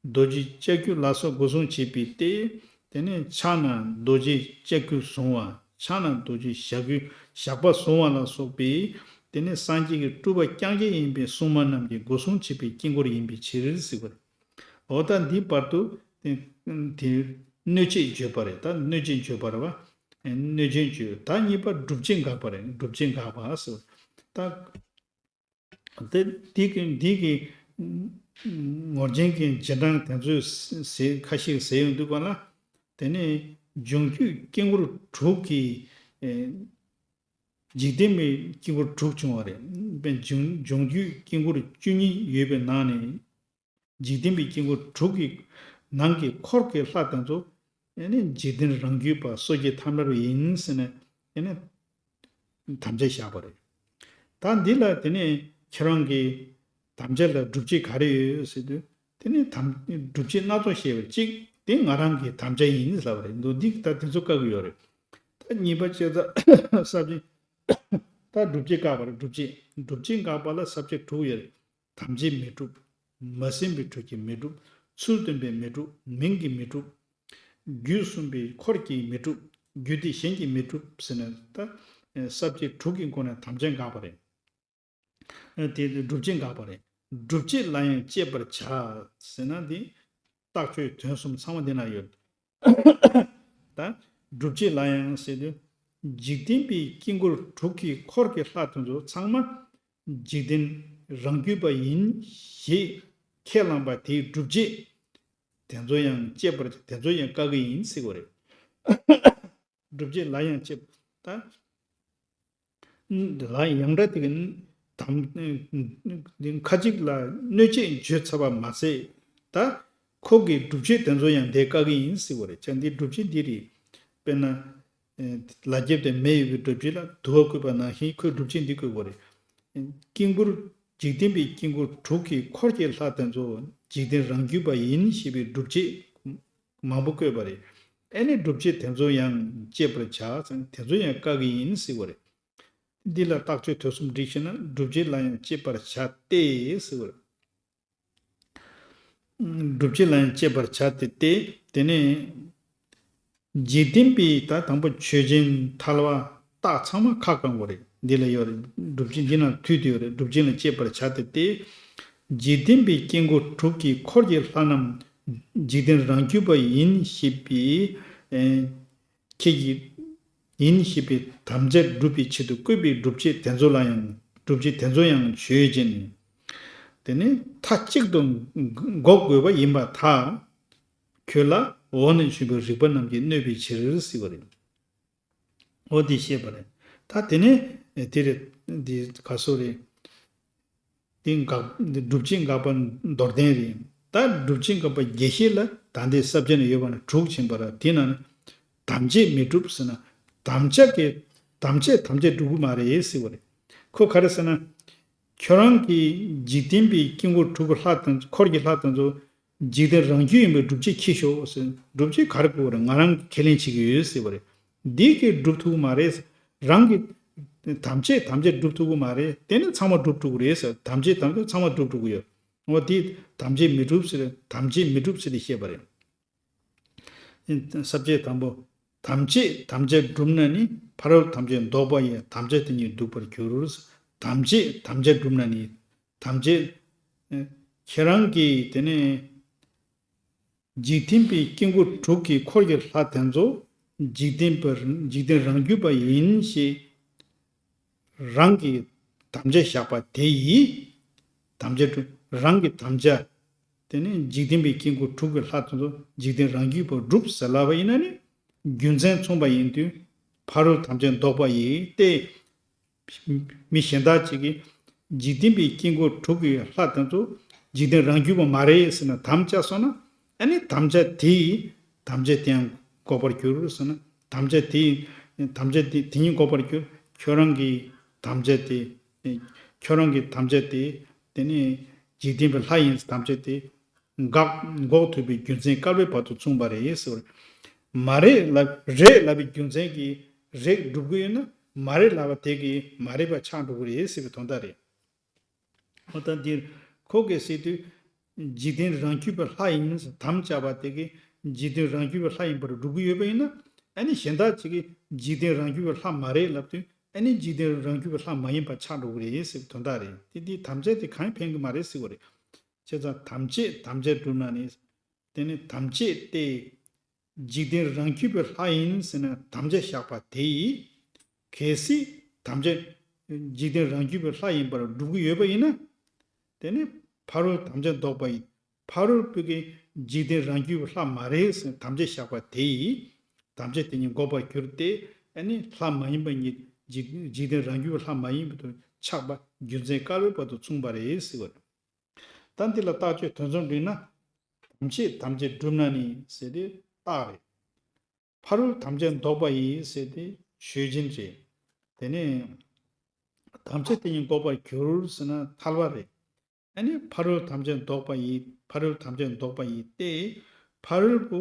རྡོ་རྗེ་ལྕགས་ཀྱུ་ལ་སོགས་སྒོ་སྲུང་བྱེད་པའི་སྟེ། དེ་ནས་ཕྱག་ན་རྡོ་རྗེ་ལྕགས་ཀྱུ་བཟུང་བ། ཕྱག་ན་རྡོ་རྗེ་ཞགས་ཀྱུ་ཞགས་པ་བཟུང་བ་ལ་སོགས་པའི། དེ་ནས་སངས་རྒྱས་ཀྱི་སྤྲུལ་པ་རྐྱང་རྐྱང་ཡིན་པའི་སྲུང་མ་རྣམས་ཀྱིས་སྒོ་སྲུང་བྱེད་པའི་དཀྱིལ་འཁོར་ཡིན་པའི་ཕྱིར་ཟེར་བ་རེད། འོ་ད་འདི་བར་དུ་དེ་དེ་གནོད་བྱེད་བརྗོད་པ་རེད། ད་གནོད་བྱེད་བརྗོད་པ་རེད་བ། གནོད་བྱེད་བརྗོད། ད་གཉིས་པ་སྒྲུབ་བྱེད་དགག་པ་རེད། སྒྲུབ་བྱེད་དགག་པ་ཟེར། ད་དེ་འདི་གི་འདི་གི་ངོར་ཆེན་གྱི་རྗེས་འབྲང་དེ་ཚོས་ཟེར་ཁ་ཤས་ཟེར་ཡོང་དུས་ག་ལ། དེ་ནས་འབྱུང་རྒྱུད་དཀྱིལ་འཁོར་དྲུག་གི་འཇིག་རྟེན་པའི་དཀྱིལ་འཁོར་དྲུག་བྱུང་བ་རེད། དཔེར་འབྱུང་འབྱུང་རྒྱུད་དཀྱིལ་འཁོར་བཅུ་གཉིས་ཡོད་པའི་ནང་ནས། འཇིག་རྟེན་པའི་དཀྱིལ་འཁོར་དྲུག་གི་ནང་གི་འཁོར་གྱི་ལྷ་དེ་ཚོ་ཨེ་ནི་འཇིག་རྟེན་རང་རྒྱུད་པ་སོ་སྐྱེ་ཐ་མལ་པ་ཡིན་ཟེར་ནས་ཨེ་ནི་དམ་བཅའ་བཞག་པ་རེད། ད་འདི་ལ་དེ་ནས་ཁྱེད་རང་གི་དམ་བཅའ་ལ་སྒྲུབ་བྱེད་ག་རེ་ཡོད་ཟེར་དུས། དེ་ནི་དམ་སྒྲུབ་བྱེད་སྣ་ཚོགས་བཤད་པ་གཅིག་དེ་ང་རང་གི་དམ་བཅའ་ཡིན་ལབ་པ་རེད་འདུག་འདི་ད་དེ་ཚོ་བཀག་གི་ཡོད་རེད། ད་གཉིས་པ་བྱས་ཙང་ས་བཅད། ད་སྒྲུབ་བྱེད་བཀག་པ་རེད། སྒྲུབ་བྱེད་སྒྲུབ་བྱེད་འགག་པ་ལ་ས་བཅད་དྲུག་ཡོད་རེད། དམ་བཅའ་མི་འགྲུབ། མ་ཟིན་པའི་དྲོད་ཀྱིས་མི་འགྲུབ། ཚུལ་སྟོན་པས་མི་འགྲུབ། མིང་གིས་མི་འགྲུབ། རྒྱུད་གསུམ་པའི་འཁོར་གྱིས་མི་འགྲུབ། རྒྱུད་སྡེ་གཞན་གྱིས་མི་འགྲུབ་ཟེར་ནས་ད་ས་བཅད་དྲུག་གི་སྒོ་ནས་དམ་བཅའ་འགག་པ་རེད། དེ་སྒྲུབ་བྱེད་འགག་པ་རེད། སྒྲུབ་བྱེད་ལ་ཡང་དཔྱད་པར་བྱ་ཟེར་ན་འདི་རྟགས་ཆོས་དོན་གསུམ་ཚང་མ་འདི་ན་ཡོད། ད་སྒྲུབ་བྱེད་ལ་ཡང་ཟེར་དུས། འཇིག་རྟེན་པའི་དཀྱིལ་འཁོར་དྲུག་གི་འཁོར་གྱི་ལྷ་དེ་ཚོ་ཚང་མ་འཇིག་རྟེན་རང་རྒྱུད་པ་ཡིན་ཞེས་ཁས་བླངས་པ་དེའི་སྒྲུབ་བྱེད་དེ་ཚོ་ཡང་བཅད་པར་དེ་ཚོ་ཡང་བཀག་གི་ཡིན་ཟེར་བ་རེད། སྒྲུབ་བྱེད་ལ་ཡང་བཅད་པ་ད། ལ་ཡང་སྒྲ་དེ་གི་དམ་ཁ་ཅིག་ལ་གནོད་བྱེད་བརྗོད་ཚར་བ་མ་ཟད། ད་ཁོ་གི་སྒྲུབ་བྱེད་དེ་ཚོ་ཡང་དེ་བཀག་གི་ཡིན་ཟེར་བ་རེད། བྱས་འདི་སྒྲུབ་བྱེད་འདི་རེད། དཔེར་ན། ལ་རྒྱབ་དེ་མེ་ཡོད་པའི་སྒྲུབ་བྱེད་ལ་དུ་བ་བཀོད་པ་ནང་བཞིན་ཁོས་སྒྲུབ་བྱེད་འདི་བཀོད་དགོས་རེད། དཀྱིལ་འཁོར་འཇིག་རྟེན་པའི་དཀྱིལ་འཁོར་དྲུག་གི་འཁོར་གྱི་ལྷ་དེ་ཚོ་འཇིག་རྟེན་རང་རྒྱུད་པ་ཡིན་ཞེས་པའི་སྒྲུབ་བྱེད་མང་པོ་བཀོད་པ་རེད། ཨེ་ནི་སྒྲུབ་བྱེད་དེ་ཚོ་ཡང་བཅད་པར་བྱ་ཟེར་ན་དེ་ཚོ་ཡང་བཀག་གི་ཡིན་ཟེར་བ་རེད། འདི་ལ་རྟགས་ཆོས་དོད་གསུམ་བསྒྲིགས་ཤེ་ན་སྒྲུབ་བྱེད་ལ་ཡང་བཅད་པར་བྱ་སྟེ་ཟེར་བ་རེད། སྒྲུབ་བྱེད་ལ་ཡང་བཅད་པར་བྱ་སྟེ་སྟེ། དེ་ནས་འཇིག་རྟེན་པའི་ད་དང་པོ་ཆོས་ཅན་ཐལ་བ་རྟགས་ཚང་མ་ཁ་བསྐང་དགོས་རེད། འདི་ལ་ཡོད་རེད། སྒྲུབ་བྱེད་འདི་ནང་མཐུད་དེ་ཡོད་རེད། སྒྲུབ་བྱེད་ལ་བཅད་པར་བྱ་སྟེ་སྟེ། འཇིག་རྟེན་པའི་དཀྱིལ་འཁོར་དྲུག་གི་འཁོར་གྱི་ལྷ་རྣམས་འཇིག་རྟེན་རང་རྒྱུད་པ་ཡིན་ཞེས་པའི་ཁྱེད་ཀྱིས་ཡིན་ཞེས་པའི་དམ་བཅའ་སྒྲུབ་པའི་ཆེད་དུ་བཀོད་པའི་སྒྲུབ་བྱེད་དེ་ཚོ་ལ་ཡང་སྒྲུབ་བྱེད་དེ་ཚོ་ཡང་ཆོས་ཅན། དེ་ནི་མཐའ་གཅིག་ཏུ་འགོག་དགོས་པ་ཡིན་པར་ཐལ། ཁྱོད་ལ་འོག་ནས་བྱུང་བའི་རིགས་པ་རྣམས་ཀྱིས་གནོད་པའི་ཕྱིར་ཟེར་བ་རེད། འོ་དེ་བཤད་པ་རེད། ད་དེ་ནས་དེ་རེད། འདི་ག་སོ་རེད། དེ་འགག་འདི་སྒྲུབ་བྱེད་འགག་པ་མདོར་བསྟན་རེད། ད་སྒྲུབ་བྱེད་འགག་པ་རྒྱས་བཤད་ལ་ད་ལྟའི་ས་བཅད་ནས་ཡོད་པ་ནི་དྲུག་ཕྱིན་པ་ར། དེ་ན་ནི་དམ་བཅས་མི་འགྲུབ་ཟེར་ན། དམ་བཅའ་གི་དམ་བཅས་དམ་བཅས་འགྲུབ་གི་མ་རེད་ཟེར་བ་རེད། ཁོ་ག་རེ་ཟེར་ན། ཁྱོད་རང་གིས་འཇིག་རྟེན་པའི་དཀྱིལ་འཁོར་དྲུག་གི་ལྷ་དང་འཁོར་གྱི་ལྷ་དང་ཚོ་འཇིག་རྟེན་རང་རྒྱུད་ཡིན་པའི་སྒྲུབ་བྱེད་ཁྱེར་ཤོག་ཟེར། སྒྲུབ་བྱེད་ག་རེ་དགོས་རེད། ང་རང་གིས་ཁས་ལེན་བྱེད་ཀྱི་ཡོད་ཟེར་བ་རེད། འདི་གིས་སྒྲུབ་ཐུབ་ཀྱི་མ་རེད། རང་གིས་དམ་བཅས་དམ་བཅས་སྒྲུབ་ཐུབ་ཀྱི་མ་རེད། དེ་ནི་ཚང་མ་སྒྲུབ་ཐུབ་ཀྱི་རེད་ཟེར། དམ་བཅས་དམ་བཅས་ཚང་མ་སྒྲུབ་ཐུབ་ཀྱི་ཡོད། འོ་དེ་དམ་བཅས་མི་འགྲུབ་ཟེར། དམ་བཅས་མི་འགྲུབ་ཟེར་ཏེ་བཤད་པ་རེད། ས་བཅད་དང་པོ། དམ་བཅས་དམ་བཅས་བསྒྲུབས་ན་ནི་ཕ་རོལ་ཐམས་ཅད་བཟློག་པ་ཡིས་དམ་བཅའ་དེ་ཉིད་འགྲུབ་པར་འགྱུར། དམ་བཅས་དམ་བཅས་བསྒྲུབས་ན་ནི་དམ་བཅས། ཁྱེད་རང་གིས་དེ་ནས་འཇིག་རྟེན་པའི་དཀྱིལ་འཁོར་དྲུག་གི་འཁོར་གྱི་ལྷ་དེ་ཚོ་འཇིག་རྟེན་པ་འཇིག་རྟེན་རང་རྒྱུད་པ་ཡིན་ཞེས་རང་གི་དམ་བཅའ་བཞག་པ་དེ་ཡིས་དམ་བཅའ་སྒྲུབ། རང་གི་དམ་བཅའ་དེ་ནི་འཇིག་རྟེན་པའི་དཀྱིལ་འཁོར་དྲུག་གི་ལྷ་དེ་ཚོ་འཇིག་རྟེན་རང་རྒྱུད་པ་སྒྲུབ་ཟེར་ལབ་པ་ཡིན་ན་ནི་རྒྱུ་མཚན་མཚུངས་པ་ཡིན་དུས་ཕ་རོལ་ཐམས་ཅད་བཟློག་པ་ཡིས་ཏེ། མི་གཞན་དག་ཅིག་གིས་འཇིག་རྟེན་པའི་དཀྱིལ་འཁོར་དྲུག་གི་ལྷ་དེ་ཚོ་འཇིག་རྟེན་རང་རྒྱུད་པ་མ་རེད་ཟེར་ན་དམ་བཅའ་སོང་ན། ཨ་ནི་དམ་བཅའ་དེ་ཡིས་དམ་བཅའ་དེ་ཡང་འགོག་པར་འགྱུར་ཟེར་ན། དམ་བཅའ་དེ་ཡིས་དམ་བཅའ་དེ་དེ་ཉིད་འགོག་པར་འགྱུར། ཁྱོད་རང་གི་དམ་བཅའ་དེ་ཁྱོད་རང་གི་དམ་བཅའ་དེ་དེ་ནི་འཇིག་རྟེན་པའི་ལྷ་ཡིན་ཟེར་དམ་བཅའ་དེ་འགག་འགོག་ཐུབ་པའི་རྒྱུ་མཚན་བསྐལ་པའི་བར་དུ་མཚུངས་པ་རེད་ཟེར་བ་རེད། མ་རེད་ལབ་རེད་ལབ་པའི་རྒྱུ་མཚན་གྱིས་རེད་སྒྲུབ་ཀྱི་ཡོད་ན་མ་རེད་ལབ་པ་དེ་གིས་མ་རེད་པ་ཆགས་འགྲོ་གི་རེད་ཟེར་བའི་དོན་དག་རེད། འོ་ད་འདིར་ཁོ་གིས་ཟེར་དུས་འཇིག་རྟེན་རང་རྒྱུད་པའི་ལྷ་ཡིན་ཟེར་དམ་བཅའ་བ་དེ་གིས་འཇིག་རྟེན་རང་རྒྱུད་པའི་ལྷ་ཡིན་པར་སྒྲུབ་ཀྱི་ཡོད་པ་ཡིན་ན། ཨ་ནི་གཞན་དག་ཅིག་གིས་འཇིག་རྟེན་རང་རྒྱུད་པའི་ལྷ་མ་རེད་ལབ་དུས་ཨ་ནི་འཇིག་རྟེན་རང་རྒྱུད་པའི་ལྷ་མ་ཡིན་པ་ཆགས་འགྲོ་གི་རེད་ཟེར་བའི་དོན་དག་རེད། དེ་འདི་དམ་བཅའ་དེ་གང་ཡང་ཕན་གྱི་མ་རེད་ཟེར་བ་རེད། བྱས་ཙང་དམ་བཅས་དམ་བཅས་བསྒྲུབས་ན་ནི། དེ་ནི་དམ་བཅས་ཏེ། འཇིག་རྟེན་རང་རྒྱུད་པའི་ལྷ་ཡིན་ཟེར་ནས་དམ་བཅའ་བཞག་པ་དེ་ཡིས། གལ་སྲིད་དམ་བཅའ། འཇིག་རྟེན་རང་རྒྱུད་པའི་ལྷ་ཡིན་པར་སྒྲུབ་ཀྱི་ཡོད་པ་ཡིན་ན། དེ་ནི་ཕ་རོལ་དམ་བཅའ་བཟློག་པ་ཡིས། ཕ་རོལ་པོ་གིས་འཇིག་རྟེན་རང་རྒྱུད་པའི་ལྷ་མ་རེད་ཟེར་དམ་བཅའ་བཞག་པ་དེ་ཡིས། དམ་བཅའ་དེ་ཉིད་འགོག་པར་འགྱུར་ཏེ། ཨ་ནི་ལྷ་མ་ཡིན་པ་ཉིད་འཇིག་འཇིག་རྟེན་རང་རྒྱུད་པའི་ལྷ་མ་ཡིན་པ་དུ་ཆགས་པ་རྒྱུ་མཚན་བསྐལ་པའི་བར་དུ་མཚུངས་པ་རེད་ཟེར་བ་རེད། ད་འདི་ལ་རྟགས་ཆོས་དོན་ཚན་བསྒྲིགས་ན། དམ་བཅས་དམ་བཅས་བསྒྲུབས་ན་ནི་ཟེར་ཏེ་རྟགས་རེད། ཕ་རོལ་དམ་བཅས་བཟློག་པ་ཡིས་ཟེར་ཏེ་ཆོས་ཅན་རེད། དེ་ནས་དམ་བཅའ་དེ་ཉིད་འགོག་པར་འགྱུར་ཟེར་ན་ཐལ་བ་རེད། ཨ་ནི་ཕ་རོལ་དམ་བཅས་བཟློག་པ་ཡིས། ཕ་རོལ་དམ་བཅས་བཟློག་པ་ཡིས་ཏེ། ཕ་རོལ་པོ་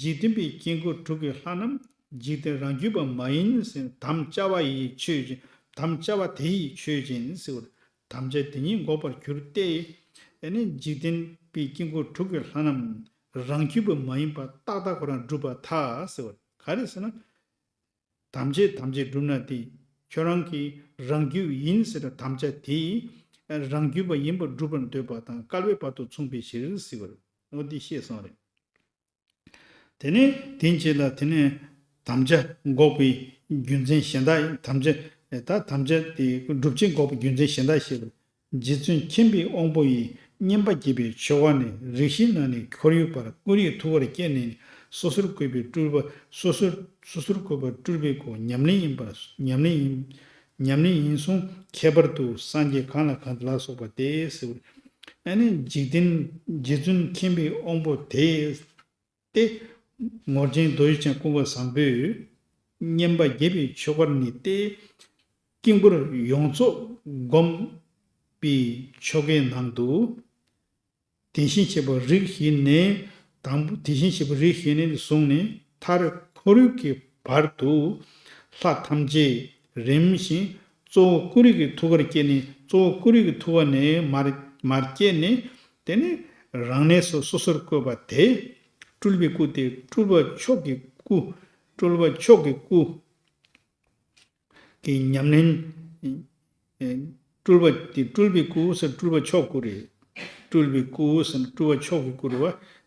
འཇིག་རྟེན་པའི་དཀྱིལ་འཁོར་དྲུག་གི་ལྷ་རྣམས་འཇིག་རྟེན་རང་རྒྱུད་པ་མ་ཡིན་ཟེར་དམ་བཅའ་བ་ཡིས་ཆོས་ཅན། དམ་བཅའ་བ་དེ་ཡིས་ཆོས་ཅན་ཟེར་བར་དམ་བཅའ་དེ་ཉིད་འགོག་པར་འགྱུར་ཏེ། ཨ་ནི་འཇིག་རྟེན་པའི་དཀྱིལ་འཁོར་དྲུག་གི་ལྷ་རྣམས་རང་རྒྱུད་པ་མ་ཡིན་པ་ཏག་ཏག་ཁོ་རང་སྒྲུབ་པར་ཐལ་ཟེར་བ་ག་རེ་ཟེར་ན། དམ་བཅས་དམ་བཅས་བསྒྲུབས་ན་དེ་ཁྱོད་རང་གི་རང་རྒྱུད་ཡིན་ཟེར་བའི་དམ་བཅའ་དེ་རང་རྒྱུད་པ་ཡིན་པར་སྒྲུབ་པར་འདོད་པ་དང་བསྐལ་པའི་བར་དུ་མཚུངས་པའི་ཕྱིར་ཟེར་བ་རེད། འོ་འདི་ཤེས་སོང་རེད། དེ་ནས་དེ་རྗེས་ལ་དེ་ནས་ དམ་བཅའ་འགོག་པའི་རྒྱུ་མཚན་གཞན་དག་ཡིན། དམ་བཅའ་ད་དམ་བཅའ་དེ་སྒྲུབ་བྱེད་འགོག་པའི་རྒྱུ་མཚན་གཞན་དག་ཞེས་པ། རྗེ་བཙུན་མཁྱེན་པའི་དབང་པོ་ཡིས། བསྙེན་པ་བགྱིས་པའི་ཆོ་ག་ནི། རིགས་བཞིའི་ནང་ནས་ཁོར་ཡུག་བར། ཀུན་རིག་ཐུགས་ཀར་སྐྱེས་ནས་ནི། སོ་སོར་བཀོད་པའི་སྤྲུལ་པ། སོ་སོར་སོ་སོར་བཀོད་པ་སྤྲུལ་པའི་སྐུ། ཉམས་ལེན་ཡིན་པར། ཉམས་ལེན་ཡིན། ཉམས་ལེན་ཡིན་གསུངས། ཁྱད་པར་དུ་སངས་རྒྱས་གང་ལ་གང་འདུལ་ལ་སོགས་པ་སྟེ་ཟེར། ཨ་ནི་འཇིག་རྟེན་རྗེ་བཙུན་མཁྱེན་པའི་དབང་པོ་དེ། ཏེ། ངོར་ཆེན་རྡོ་རྗེ་འཆང་ཀུན་དགའ་བཟང་པོས། བསྙེན་པ་བགྱིས་པའི་ཆོ་གར་ནི་སྟེ། དཀྱིལ་འཁོར་ཡོངས་རྫོགས་བསྒོམ་པའི་ཆོ་གའི་ནང་དུ། དེ་བཞིན་གཤེགས་པ་རིགས་བཞི་ནས། དང་པོ་དེ་བཞིན་གཤེགས་པ་རིགས་བཞི་ནས་བཟུང་ནས་མཐར་ཁོར་ཡུག་གི་བར་དུ་ལྷ་ཐམས་ཅད་རིམ་བཞིན་གཙོ་བོ་ཀུན་རིག་གི་ཐུགས་ཀར་སྐྱེས་ནས། གཙོ་བོ་ཀུན་རིག་གི་ཐུགས་ཀ་ནས་མར་མར་སྐྱེས་ནས། དེ་ནས་རང་གནས་སུ་སོ་སོར་བཀོད་པ་དེ། སྤྲུལ་པའི་སྐུ་སྟེ་སྤྲུལ་པ་མཆོག་གི་སྐུ། སྤྲུལ་པ་མཆོག་གི་སྐུ་གི་ཉམས་ལེན། སྤྲུལ་པ་དེ་སྤྲུལ་པའི་སྐུ་ཟེར་སྤྲུལ་པ་མཆོག་སྐུ་རེད། སྤྲུལ་པའི་སྐུ་ཟེར་སྤྲུལ་པ་མཆོག་གི་སྐུ་རེད་བ།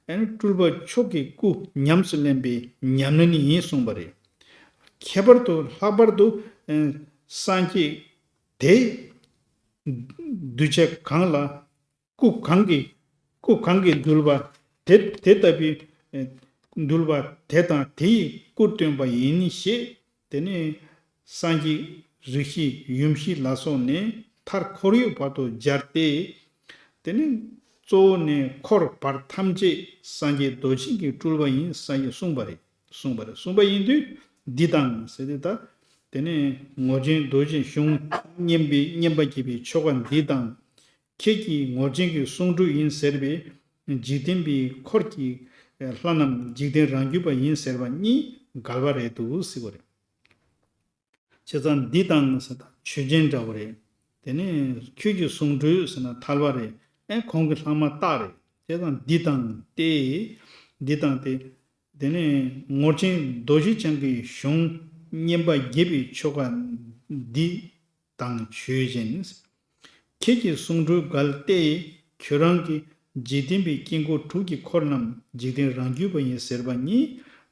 ཨ་ནི་སྤྲུལ་པ་མཆོག་གི་སྐུ་ཉམས་སུ་ལེན་པའི་ཉམས་ལེན་ཡིན་གསུངས་པ་རེད། ཁྱད་པར་དུ་ལྷག་པར་དུ་སངས་རྒྱས་དེ་གདུལ་བྱ་གང་ལ་སྐུ་གང་གིས་སྐུ་གང་གིས་འདུལ་བ་དེ་དེ་ལྟ་བུའི་འདུལ་བ་དེ་དང་དེ་ཡི་སྐུར་སྟོན་པ་ཡིན་ཞེས། དེ་ནས་སངས་རྒྱས་རིགས་བཞི་ཡུམ་བཞི་ལ་སོགས་ནས་མཐར་ཁོར་ཡུག་བར་དུ་སྦྱར་ཏེ། དེ་ནས་གཙོ་བོ་ནས་འཁོར་བར་ཐམས་ཅད་སངས་རྒྱས་རྡོ་རྗེ་གི་སྤྲུལ་པ་ཡིན་ས་ཡིས་གསུངས་པ་རེད། གསུངས་པ་རེད། གསུངས་པ་ཡིན་དུས་འདི་དང་ཟེར་ཏེ་ད། དེ་ནས་ངོར་ཆེན་རྡོ་རྗེ་གཞུང་བསྙེན་པའི་བསྙེན་པ་བགྱིས་པའི་ཆོ་ག་འདི་དང་། ཁྱེད་ཀྱིས་ངོར་ཆེན་གྱི་གསུང་སྤྲུལ་ཡིན་ཟེར་བའི་འཇིག་རྟེན་པའི་འཁོར་གྱི་ལྷ་རྣམས་འཇིག་རྟེན་རང་རྒྱུད་པ་ཡིན་ཟེར་བ་གཉིས་འགལ་བ་རེད་འདུག་ཟེར་བ་རེད། བྱས་ཙང་འདི་དང་ཟེར་ད་ཆོས་ཅན་འདྲ་བོ་རེད། དེ་ནས་ཁྱོད་ཀྱི་གསུང་སྤྲུལ་ཟེར་ན་ཐལ་བ་རེད། ཨེ་གོང་གི་ལྷག་མ་རྟགས་རེད། བྱས་ཙང་འདི་དང་སྟེ། འདི་དང་སྟེ། དེ་ནས་ངོར་ཆེན་རྡོ་རྗེ་འཆང་གི་གཞུང་བསྙེན་པ་བགྱིས་པའི་ཆོ་ག་འདི་དང་ཆོས་ཅན། ཁྱེད་ཀྱི་གསུང་སྤྲུལ་འགལ་ཏེ། ཁྱོད་རང་གིས་འཇིག་རྟེན་པའི་དཀྱིལ་འཁོར་དྲུག་གི་འཁོར་རྣམས་འཇིག་རྟེན་རང་རྒྱུད་པ་ཡིན་ཟེར་བ་གཉིས་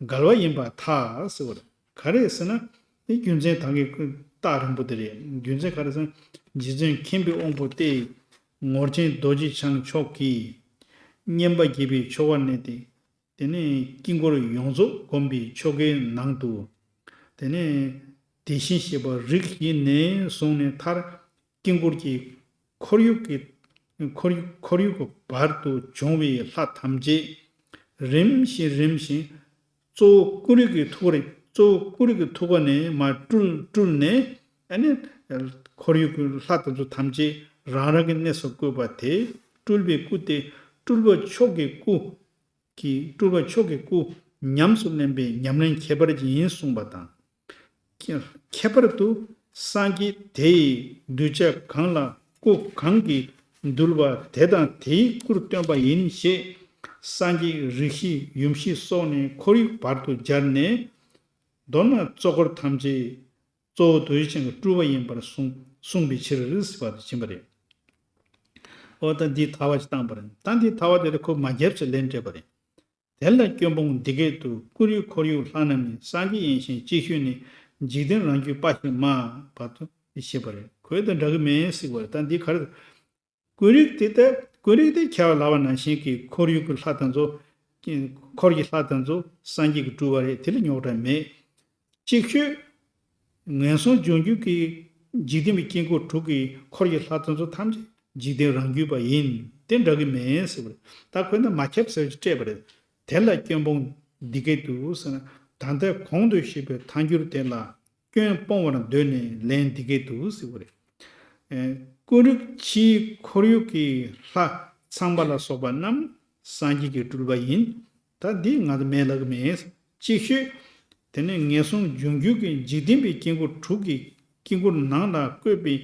འགལ་བ་ཡིན་པར་ཐལ་ཟེར་བ་རེད། ག་རེ་ཟེར་ན། འདི་རྒྱུ་མཚན་ད་གིན་རྟགས་རིང་པོ་དེ་རེད། རྒྱུ་མཚན་ག་རེ་ཟེར་ན། རྗེ་བཙུན་མཁྱེན་པའི་དབང་པོ་སྟེ། ངོར་ཆེན་རྡོ་རྗེ་འཆང་མཆོག་གིས་བསྙེན་པ་བགྱིས་པའི་ཆོ་ག་ནི་སྟེ། དེ་ནས་དཀྱིལ་འཁོར་ཡོངས་རྫོགས་བསྒོམ་པའི་ཆོ་གའི་ནང་དུ། དེ་ནས་དེ་བཞིན་གཤེགས་པ་རིགས་བཞི་ནས་བཟུང་ནས་མཐར་དཀྱིལ་འཁོར་གྱི་ཁོར་ཡུག་གི་ཁོར་ཡུག་ཁོར་ཡུག་གི་བར་དུ་བྱུང་བའི་ལྷ་ཐམས་ཅད་རིམ་བཞིན་རིམ་བཞིན་གཙོ་བོ་ཀུན་རིག་གི་ཐུགས་རེ་གཙོ་བོ་ཀུན་རིག་གི་ཐུགས་ཀ་ནས་མར་སྤྲུལ་སྤྲུལ་ནས། ཨ་ནི་ཁོར་ཡུག་གི་ལྷ་དེ་ཚོ་ཐམས་ཅད་རང་རང་གི་གནས་སུ་བཀོད་པ་དེ་སྤྲུལ་པའི་སྐུ་སྟེ་སྤྲུལ་པ་མཆོག་གི་སྐུ། གི་སྤྲུལ་པ་མཆོག་གི་སྐུ་ཉམས་སུ་ལེན་པའི་ཉམས་ལེན་ཁྱད་པར་ཅན་ཡིན་གསུངས་པ་དང་། ཁྱད་ཁྱད་པར་དུ་སངས་རྒྱས་དེ་ཡི་གདུལ་བྱ་གང་ལ་སྐུ་གང་གིས་འདུལ་བ་དེ་དང་དེའི་སྐུར་སྟོན་པ་ཡིན་ཞེས། སངས་རྒྱས་རིགས་བཞི་ཡུམ་བཞི་སོགས་ནས་ཁོར་ཡུག་བར་དུ་སྦྱར་ནས། མདོར་ན་གཙོ་འཁོར་ཐམས་ཅད་གཙོ་བོ་རྡོ་རྗེ་འཆང་གི་སྤྲུལ་པ་ཡིན་པར་གསུངས་གསུངས་པའི་ཕྱིར་ཟེར་བ་དེ་ཕྱིན་པ་རེད། འོ་ད་འདི་ཐལ་བ་ཞིག་བཏང་པ་རེད། ད་འདི་ཐལ་བ་དེ་ལ་ཁོ་མ་ཁྱབ་ཅེས་ལན་སྤྲད་པ་རེད། དེ་ལ་སྐྱོན་སྤོང་འདི་སྐད་དུ། ཀུན་རིག་ཁོར་ཡུག་ལྷ་རྣམས་ནི། སངས་རྒྱས་ཡིན་ཞིང་ཅིག་ཤོས་ནི། འཇིག་རྟེན་རང་རྒྱུད་པ་ཞེས་སྨྲ་བར་དུ་ཞེས་པ་རེད། ཁོས་དེ་འདྲ་གི་མེད་ཟེར་བ་རེད། ད་འདི་ག་རེ། ཀུན་རིག་དེ་ལྟར་ཀུན་རིག་དེ་ཁྱེད་ལབ་པ་ནང་བཞིན་གྱི་ཁོར་ཡུག་གི་ལྷ་དང་ཚོ། འཁོར་གྱི་ལྷ་དང་ཚོ་སངས་རྒྱས་ཀྱི་སྤྲུལ་པ་རེད། དེ་ལ་རྙོག་དྲ་མེད། ཅིག་ཤོས། ངན་སོང་སྦྱོང་རྒྱུད་ཀྱི་འཇིག་རྟེན་པའི་དཀྱིལ་འཁོར་དྲུག་གི་འཁོར་གྱི་ལྷ་དང་ཚོ་ཐམས་ཅད་འཇིག་རྟེན་རང་རྒྱུད་པ་ཡིན། དེ་འདྲ་གི་མེད་ཟེར་བ་རེད། ད་ཁོས་ད་མ་ཁྱབ་ཟེར་བ་ཅིག་སྤྲད་པ་རེད། དེ་ལ་སྐྱོན་སྤོང་འདི་སྐད་དུ་ཟེར་ན། ད་ལྟ་གོང་དུ་བཤད་པའི་ཐལ་འགྱུར་དེ་ལ། སྐྱོན་སྤོང་བར་འདོད་ནས་ལན་འདི་སྐད་དུ་ཟེར་བ་རེད། ཨེ། ཀུན་རིག་ཕྱིའི་ཁོར་ཡུག་གི་ལྷ་ཚངས་པ་ལ་སོགས་པ་རྣམས་སངས་རྒྱས་ཀྱི་སྤྲུལ་པ་ཡིན། ད་འདི་ང་ཚོ་མེད་ལབ་ཀྱི་མེད། ཅིག་ཤོས། དེ་ནས་ངན་སོང་སྦྱོང་རྒྱུད་ཀྱི་འཇིག་རྟེན་པའི་དཀྱིལ་འཁོར་དྲུག་གི་དཀྱིལ་འཁོར་ནང་ལ་བཀོད་པའི་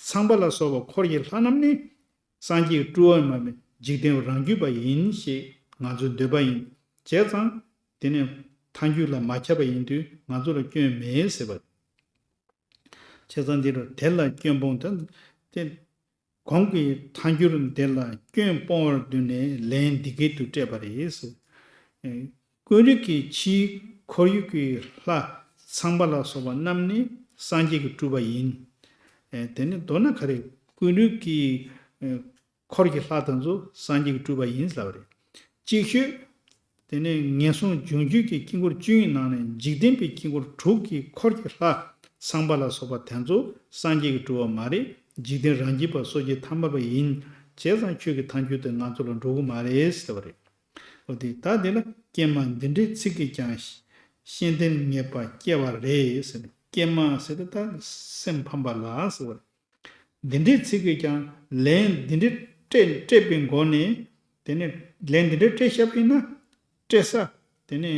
ཚངས་པ་ལ་སོགས་པ་འཁོར་གྱི་ལྷ་རྣམས་ནི། སངས་རྒྱས་ཀྱི་སྤྲུལ་པ་མ་ཡིན་པའི་འཇིག་རྟེན་རང་རྒྱུད་པ་ཡིན་ཞེས་ང་ཚོའི་འདོད་པ་ཡིན། བྱས་ཙང་། དེ་ནི་ཐལ་འགྱུར་ལ་མ་ཁྱབ་པ་ཡིན་དུས་ང་ཚོ་ལ་སྐྱོན་མེད་ཟེར་བ། བྱས་ཙང་འདི་རུ་དེ་ལ་སྐྱོན་སྤོང་དང་། དེ་གོང་གི་ཐལ་འགྱུར་འདི་ལ་སྐྱོན་སྤོང་བར་འདོད་ནས་ལན་འདི་སྐད་དུ་སྤྲད་པ་རེད། ཀུན་རིག་གི་ཕྱིའི་ ཁོར་ཡུག་གི་ལྷ་ཚངས་པ་ལ་སོགས་པ་རྣམས་ནི་སངས་རྒྱས་ཀྱི་སྤྲུལ་པ་ཡིན། ཨེ་དེ་ནི་མདོར་ན་ག་རེ། ཀུན་རིག་གི་ཨེ་འཁོར་གྱི་ལྷ་དེ་ཚོ་སངས་རྒྱས་ཀྱི་སྤྲུལ་པ་ཡིན་ལབ་པ་རེད། ཅིག་ཤོས། དེ་ནས་ངན་སོང་སྦྱོང་རྒྱུད་ཀྱི་དཀྱིལ་འཁོར་བཅུ་ཡི་ནང་ནས་འཇིག་རྟེན་པའི་དཀྱིལ་འཁོར་དྲུག་གི་འཁོར་གྱི་ལྷ་ཚངས་པ་ལ་སོགས་པ་དེ་ཚོ་སངས་རྒྱས་ཀྱི་སྤྲུལ་པ་མ་རེད། འཇིག་རྟེན་རང་རྒྱུད་པ་སོ་སྐྱེ་ཐ་མལ་པ་ཡིན། བྱས་ཙང་ཁྱོད་ཀྱི་ཐལ་འགྱུར་དེ་ང་ཚོ་ལ་འགྲོ་གི་མ་རེད་ཟེར་བ་རེད། འོ་དེ་ད་འདི་ལ་ཀྱེ་མ་འདི་འདྲའི་ཚིག་གིས་ཀྱང་ཤེས་ལྡན་ངེས་པ་སྐྱེ་བ་རེད་ཟེར། ཀྱེ་མ་ཟེར་དུས་ད་སེམས་ཕམ་པ་ལ་ཟེར་བ་རེད། འདི་འདྲའི་ཚིག་གིས་ཀྱང་ལན་འདི་འདྲའི་སྤྲད་སྤྲད་པའི་སྒོ་ནས། དེ་ནས་ལན་འདི་འདྲའི་སྤྲད་བཞག་པ་ཡིན་ན། སྤྲད་ས། དེ་ནས་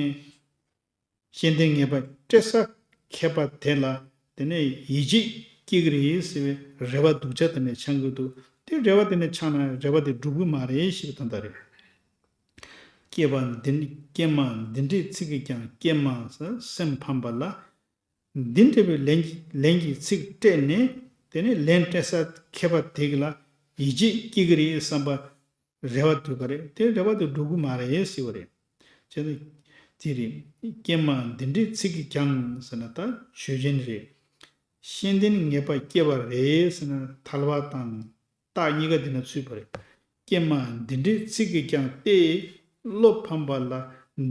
ཤེས་ལྡན་ངེས་པ་སྤྲད་ས་མཁས་པ་དེ་ལ་དེ་ནས་ཡིད་ཆེས་སྐྱེ་གི་རེད་ཟེར་བའི་རེ་བ་སྡུག་ཅག་དེ་ནས་འཆང་གི་འདུག་དེ་རེ་བ་དེ་ནས་འཆང་ན་རེ་བ་དེ་འགྲུབ་གི་མ་རེད་ཞེས་པའི་དོན་དག་རེད། ཀྱེ་མ་འདི་ཀྱེ་མ་འདི་འདྲའི་ཚིག་གིས་ཀྱང་ཀྱེ་མ་སེམས་ཕམ་པ་ལ། འདི་འདྲ་བའི་ལན་གྱི་ལན་གྱི་ཚིག་སྤྲད་ནས། དེ་ནས་ལན་སྤྲད་ས་མཁས་པ་དེ་ག་ལ་ཡིད་ཆེས་སྐྱེ་གི་རེད་བསམ་པ་རེ་བ་འདུག་ག་རེད། དེ་རེ་བ་དེ་འགྲུབ་གི་མ་རེད་ཟེར་བ་རེད། བྱས་ཙང་དེ་རེད། ཀྱེ་མ་འདི་འདྲའི་ཚིག་གིས་ཀྱང་ཟེར་ན་ད་ཆོས་ཅན་རེད། ཤེས་ལྡན་ངེས་པ་སྐྱེ་བ་རེད་ཟེར་ན་ཐལ་བ་དང་། རྟགས་གཉིས་ཀ་འདི་ན་ཚུད་པ་རེད། ཀྱེ་མ་འདི་འདྲའི་ཚིག་གིས་ཀྱང་སྟེ། བློ་ཕམ་པ་ལ་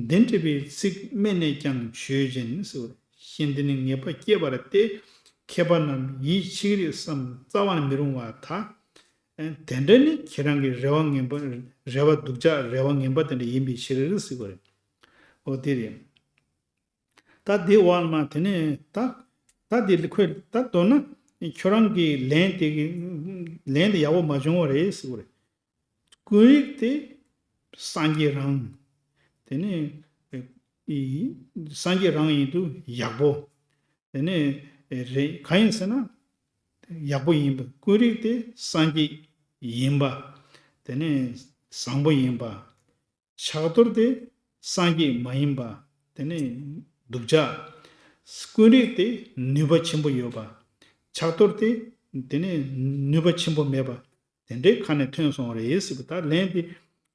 འདི་འདྲ་བའི་ཚིག་སྨྲས་ནས་ཀྱང་ཆོས་ཅན་ཟེར། ཤེས་ལྡན་ངེས་པ་སྐྱེས་པར་ཏེ། མཁས་པ་རྣམས་ཡིད་ཆེས་རིགས་སམ་རྩ་བར་མི་རུང་བ་དག་དེ་འདྲ་ནི་ཁྱེད་རང་གི་རེ་བ་ངན་པ། རེ་བ་སྡུག་ཅག་རེ་བ་ངན་པ་དེ་འདྲ་ཡིན་པའི་ཕྱིར་ཟེར་བ་རེད། འོ་དེ་རེད། ད་དེ་འོག་མ་དེ་ནས་ད་ད་དེ་ལ་ཁོས་ད་མདོར་ན་ཁྱོད་རང་གི་ལན་དེ་གི་ལན་དེ་ཡག་པོ་མ་བྱུང་བ་རེད་ཟེར་བ་རེད། ཀུན་རིག་དེ་སངས་རྒྱས་རང་། དེ་ནས་ཨི་སངས་རྒྱས་རང་ཡིན་དུས་ཡག་པོ། དེ་ནས་རེད་གང་ཡིན་ཟེར་ན་ཡག་པོ་ཡིན་པ། ཀུན་རིག་དེ་སངས་རྒྱས་ཡིན་པ། དེ་ནས་བཟང་པོ་ཡིན་པ། ཕྱག་རྡོར་དེ་སངས་རྒྱས་མ་ཡིན་པ། དེ་ནས་སྡུག་ཅག་ཀུན་རིག་དེ་ནུས་པ་ཆེན་པོ་ཡོད་པ། ཕྱག་རྡོར་དེ་དེ་ནས་ནུས་པ་ཆེན་པོ་མེད་པ། དེ་འདྲའི་ཁ་ནས་ཐོན་སོང་བ་རེད་ཟེར་བ། ད་ལན་དེ་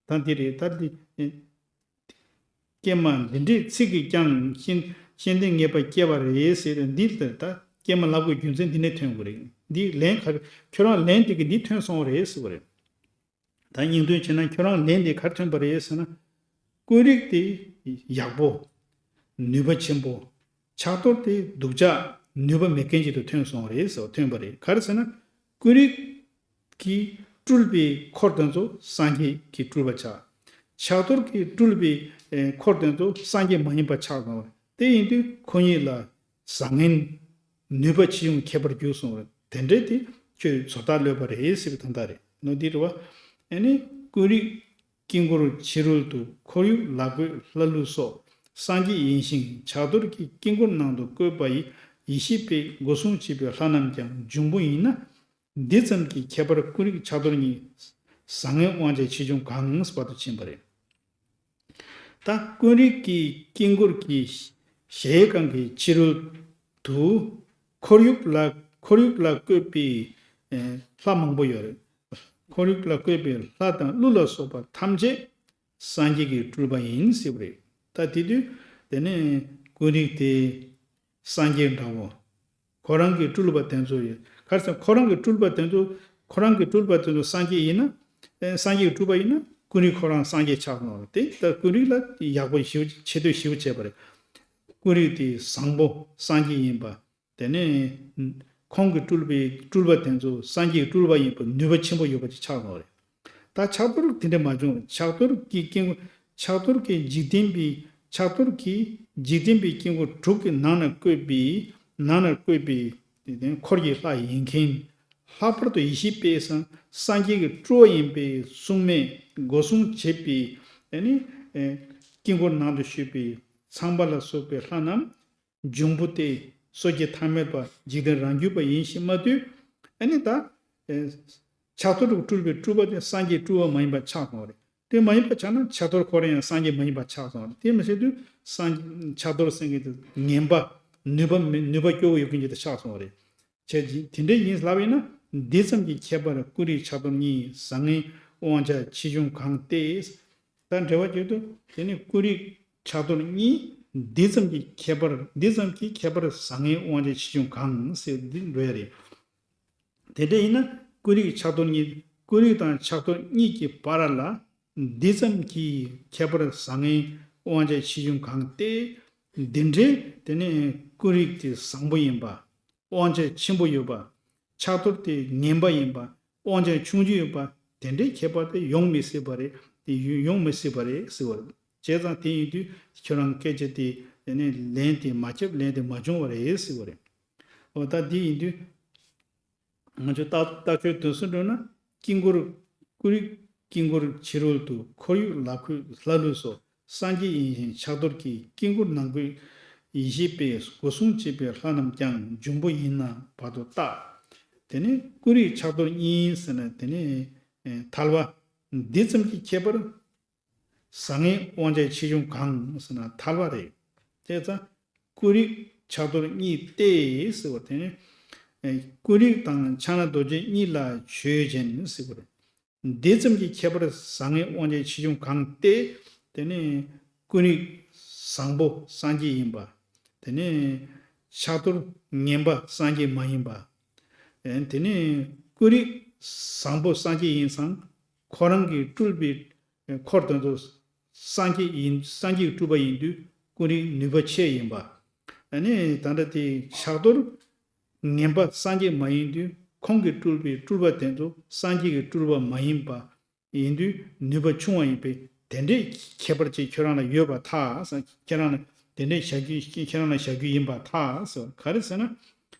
ད་འདི་རེད། ད་འདི་ཀྱེ་མ་འདི་འདྲའི་ཚིག་གིས་ཀྱང་ཤེས་ཤེས་ལྡན་ངེས་པ་སྐྱེ་བ་རེད་ཟེར་ཏེ། འདི་ལྟར་ད་ཀྱེ་མ་ལབ་དགོས་རྒྱུ་མཚན་འདི་ནས་ཐོན་དགོས་རེད། འདི་ལན་ག་ཁྱོད་རང་ལན་དེ་གིས་འདི་ཐོན་སོང་བ་རེད་ཟེར་བ་རེད། ད་སྙིང་དོན་བྱས་ན་ཁྱོད་རང་ལན་དེ་ག་རེ་ཐོན་པ་རེད་ཟེར་ན། ཀུན་རིག་དེ་ཡག་པོ། ནུས་པ་ཆེན་པོ། ཕྱག་རྡོར་དེ་སྡུག་ཅག་ནུས་པ་མེད་མཁན་ཅིག་ཏུ་ཐོན་སོང་བ་རེད་ཟེར་བ་ཐོན་པ་རེད། ག་རེ་ཟེར་ན། ཀུན་རིག་གིས་སྤྲུལ་པའི་འཁོར་དེ་ཚོ་སངས་རྒྱས་ཀྱི་སྤྲུལ་པ་ཆགས། ཕྱག་རྡོར་གྱིས་སྤྲུལ་པའི་ཨེ་འཁོར་དེ་ཚོ་སངས་རྒྱས་མ་ཡིན་པ་ཆགས་སོང་བ་རེད། དེ་ཡིན་དུས་ཁོ་གཉིས་ལ་བཟང་ངན་ནུས་པ་ཆེ་ཆུང་ཁྱད་པར་གྱུར་སོང་བ་རེད། དེ་འདྲའི་དེ་ཁྱོད་བཟོ་ལྟ་གློད་པ་རེད་ཟེར་བའི་དོན་དག་རེད། ནོ་འདི་རེད་བ། ཨ་ནི་ཀུན་རིག་དཀྱིལ་འཁོར་ཕྱི་རོལ་དུ། ཁོར་ཡུག་ལ་བཀོད་ལྷ་ཀླུ་སོགས་སངས་རྒྱས་ཡིན་ཞིང་། ཕྱག་རྡོར་གྱིས་དཀྱིལ་འཁོར་ནང་དུ་བཀོད་པ་ཡི་ཡེ་ཤེས་པས་སྒོ་སྲུང་བྱེད་པའི་ལྷ་རྣམས་ཀྱང་འབྱུང་པོ་ཡིན་ན། འདི་ཙམ་གྱི་ཁྱད་པར་ཀུན་རིག་ཕྱག་རྡོར་གཉིས། བཟང་ངན་དབང་ཆ་ཆེ་ཆུང་གང་བར་དུ་ཕྱིན་པ་རེད། ད་ཀུན་རིག་གི་དཀྱིལ་འཁོར་གྱི་གཞལ་ཡས་ཁང་གི་ཕྱི་རོལ་དུ་ཁོར་ཡུག་ལ་ཁོར་ཡུག་ལ་བཀོད་པའི་ཨེ་ལྷ་མང་པོ་ཡོད་རེད། ཁོར་ཡུག་ལ་བཀོད་པའི་ལྷ་དང་ཀླུ་ལ་སོགས་པ་ཐམས་ཅད་སངས་རྒྱས་ཀྱི་སྤྲུལ་པ་ཡིན་ཟེར་བ་རེད། ད་དེ་དུས་དེ་ནས་ཀུན་རིག་དེ་སངས་རྒྱས་འདྲ་བོ། ཁོ་རང་གི་སྤྲུལ་པ་དེ་ཚོ་ཡོད། ག་རེ་ཟེར་ན་ཁོ་རང་གི་སྤྲུལ་པ་དེ་ཚོ་ཁོ་རང་གི་སྤྲུལ་པ་དེ་ཚོ་སངས་རྒྱས་ཡིན་ན། ཨེ་སངས་རྒྱས་ཀྱི་སྤྲུལ་པ་ཡིན་ན་ཀུན་རིག་ཁོ་རང་སངས་རྒྱས་ཆགས་སོང་བ་རེད། དེ་ད་ཀུན་རིག་ལ་ཡག་པོ་ཞེ་པོ་ཆེ་བསྟོད་ཞེ་པོ་བྱས་པ་རེད། ཀུན་རིག་དེ་བཟང་པོ་སངས་རྒྱས་ཡིན་པ། དེ་ནས་ཁོང་གི་སྤྲུལ་པའི་སྤྲུལ་པ་དེ་ཚོ་སངས་རྒྱས་སྤྲུལ་པ་ཡིན་པ་ནུས་པ་ཆེན་པོ་ཡོད་པ་ཅིག་ཆགས་སོང་བ་རེད། ད་ཕྱག་རྡོར་དེ་འདྲ་མ་བྱུང་། ཕྱག་རྡོར་གྱི་དཀྱིལ་འཁོར་ཕྱག་རྡོར་གྱི་འཇིག་རྟེན་པའི་ཕྱག་རྡོར་གྱི་འཇིག་རྟེན་པའི་དཀྱིལ་འཁོར་དྲུག་གི་ནང་ན་བཀོད་པའི་ནང་ན་བཀོད་པའི་དེ་འཁོར་གྱི་ལྷ་ཡིན་མཁན། ལྷག་པར་དུ་ཡེ་ཤེས་དཔལ་བཟང་སངས་རྒྱས་ཀྱི་སྤྲུལ་པ་ཡིན་པའི་གསུང་མས་སྒོ་སྲུང་བྱེད་པའི་ཨ་ནི་ཨེ་དཀྱིལ་འཁོར་ནང་དུ་བཞུགས་པའི་ཚངས་པ་ལ་སོགས་པའི་ལྷ་རྣམས་འབྱུང་པོ་སྟེ། སོ་སྐྱེ་ཐ་མལ་པ། འཇིག་རྟེན་རང་རྒྱུད་པ་ཡིན་ཞེས་སྨྲ་དུས། ཨ་ནི་ད། ཨེ། ཕྱག་རྡོར་དུ་སྤྲུལ་པའི་སྤྲུལ་པ་དེ་སངས་རྒྱས་སྤྲུལ་པ་མ་ཡིན་པ་ཆགས་སོང་བ་རེད། དེ་མ་ཡིན་པ་ཆགས་ན་ཕྱག་རྡོར་ཁོ་རང་ཡང་སངས་རྒྱས་མ་ཡིན་པ་ཆགས་སོང་བ་རེད། དེ་མི་ཟེར་དུས་སངས་ཕྱག་རྡོར་སེང་གེ་དེ་ངན་པ། ནུས་པ་མེད་ནུས་པ་སྐྱོ་བོ་ཡོད་མཁན་ཅིག་ཏུ་ཆགས་སོང་བ་རེད། བྱས་ཙང་དེ་འདྲ་ཡིན་ལབ་ཡིན་ན། འདི་ཙམ་གྱི་ཁྱད་པར་ཀུན་རིག་ཕྱག་རྡོར་གཉིས། བཟང་ངན་དབང་ཆ་ཆེ་ཆུང་གང་སྟེ། ད་འགྲེལ་བ་བརྗོད་དུས་དེ་ནི་ཀུན་རིག་ཕྱག་རྡོར་གཉིས་ འདི་ཙམ་གྱི་ཁྱད་པར། འདི་ཙམ་གྱི་ཁྱད་པར་བཟང་ངན་དབང་ཆ་ཆེ་ཆུང་གང་ཟེར་འདི་འགྲོ་ཡ་རེད། དེ་འདྲ་ཡིན་ན་ཀུན་རིག་ཕྱག་རྡོར་གཉིས། ཀུན་རིག་དང་ཕྱག་རྡོར་གཉིས་ཀྱི་བར་ལ་འདི་ཙམ་གྱི་ཁྱད་པར་བཟང་ངན་དབང་ཆ་ཆེ་ཆུང་གང་སྟེ། འདི་འདྲའི་དེ་ནས་ཀུན་རིག་དེ་བཟང་པོ་ཡིན་པ། དབང་ཆ་ཆེན་པོ་ཡོད་པ། ཕྱག་རྡོར་དེ་ངན་པ་ཡིན་པ། དབང་ཆ་ཆུང་ཆུང་ཡོད་པ། དེ་འདྲའི་ཁྱད་པར་དེ་ཡོང་མི་སྲིད་པ་རེད། དེ་ཡོང་མི་སྲིད་པ་རེད་ཟེར་བ་རེད། བྱས་ཙང་དེ་ཡིན་དུས་ཁྱོད་རང་སྐད་ཆ་དེ་དེ་ནས་ལན་དེ་མ་ཁྱབ། ལན་དེ་མ་བྱུང་བ་རེད་ཟེར་བ་རེད། འོ་ད་དེ་ཡིན་དུས། ང་ཚོས་ལྟ་ལྟ་ཆོས་དོན་གསུམ་འགྲོ་ན། དཀྱིལ་འཁོར། ཀུན་རིག་དཀྱིལ་འཁོར་ཕྱི་རོལ་དུ། ཁོར་ཡུག་ལ་འཁོད་ལྷ་ཀླུ་སོགས། སངས་རྒྱས་ཡིན་ཞིང་ཕྱག་རྡོར་གྱི། དཀྱིལ་འཁོར་ནང་འཁོད་ཡེ་ཤེས་པས། སྒོ་སྲུང་བྱེད་པའི་ལྷ་རྣམས་ཀྱང་། འབྱུང་པོ་ཡིན་ན་བར་དུ་བརྟག། དེ་ནས་ཀུན་རིག་ཕྱག་རྡོར་གཉིས་ཟེར་ན་དེ་ནས་ཐལ་བ། འདི་ཙམ་གྱི་ཁྱད་པར་བཟང་ངན་དབང་ཆ་ཆེ་ཆུང་གང་ཟེར་ན་ཐལ་བ་རེད། དེ་ཙང་ཀུན་རིག་ཕྱག་རྡོར་གཉིས་ཏེ་ཟེར་བ་དེ་ནི། ཀུན་རིག་དང་ཕྱག་ན་རྡོ་རྗེ་གཉིས་ལ་ཆོས་ཅན་ཟེར་བ་རེད། འདི་ཙམ་གྱི་ཁྱད་པར་བཟང་ངན་དབང་ཆ་ཆེ་ཆུང་གང་སྟེ། དེ་ནི་ཀུན་རིག་བཟང་པོ་སངས་རྒྱས་ཡིན་པ། དེ་ནི་ཕྱག་རྡོར་ངན་པ་སངས་རྒྱས་མ་ཡིན་པ། དེ་ནི་ཀུན་རིག་བཟང་པོ་སངས་རྒྱས་ཡིན་ཙང་ཁོ་རང་གིས་སྤྲུལ་པའི་འཁོར་དེ་ཚོ་སངས་རྒྱས་ཡིན། སངས་རྒྱས་ཀྱི་སྤྲུལ་པ་ཡིན་དུས་ཀུན་རིག་ནུས་པ་ཆེ་ཡིན་པ། ཨ་ནི་ད་ལྟ་དེ་ཕྱག་རྡོར་ངན་པ་སངས་རྒྱས་མ་ཡིན་དུས་ཁོང་གིས་སྤྲུལ་པའི་སྤྲུལ་པ་དེ་ཚོ་སངས་རྒྱས་ཀྱི་སྤྲུལ་པ་མ་ཡིན་པ་ཡིན་དུས་ནུས་པ་ཆུང་བ་ཡིན་པས། དེ་འདྲའི་ཁྱད་པར་ཅིག་ཁྱོད་རང་ལ་ཡོད་པར་ཐལ། ཁྱེད་རང་ལ་དེ་འདྲའི་བཞག་རྒྱུ། ཁྱེད་རང་ལ་བཞག་རྒྱུ་ཡིན་པར་ཐལ་ཟེར། ག་རེ་ཟེར་ན།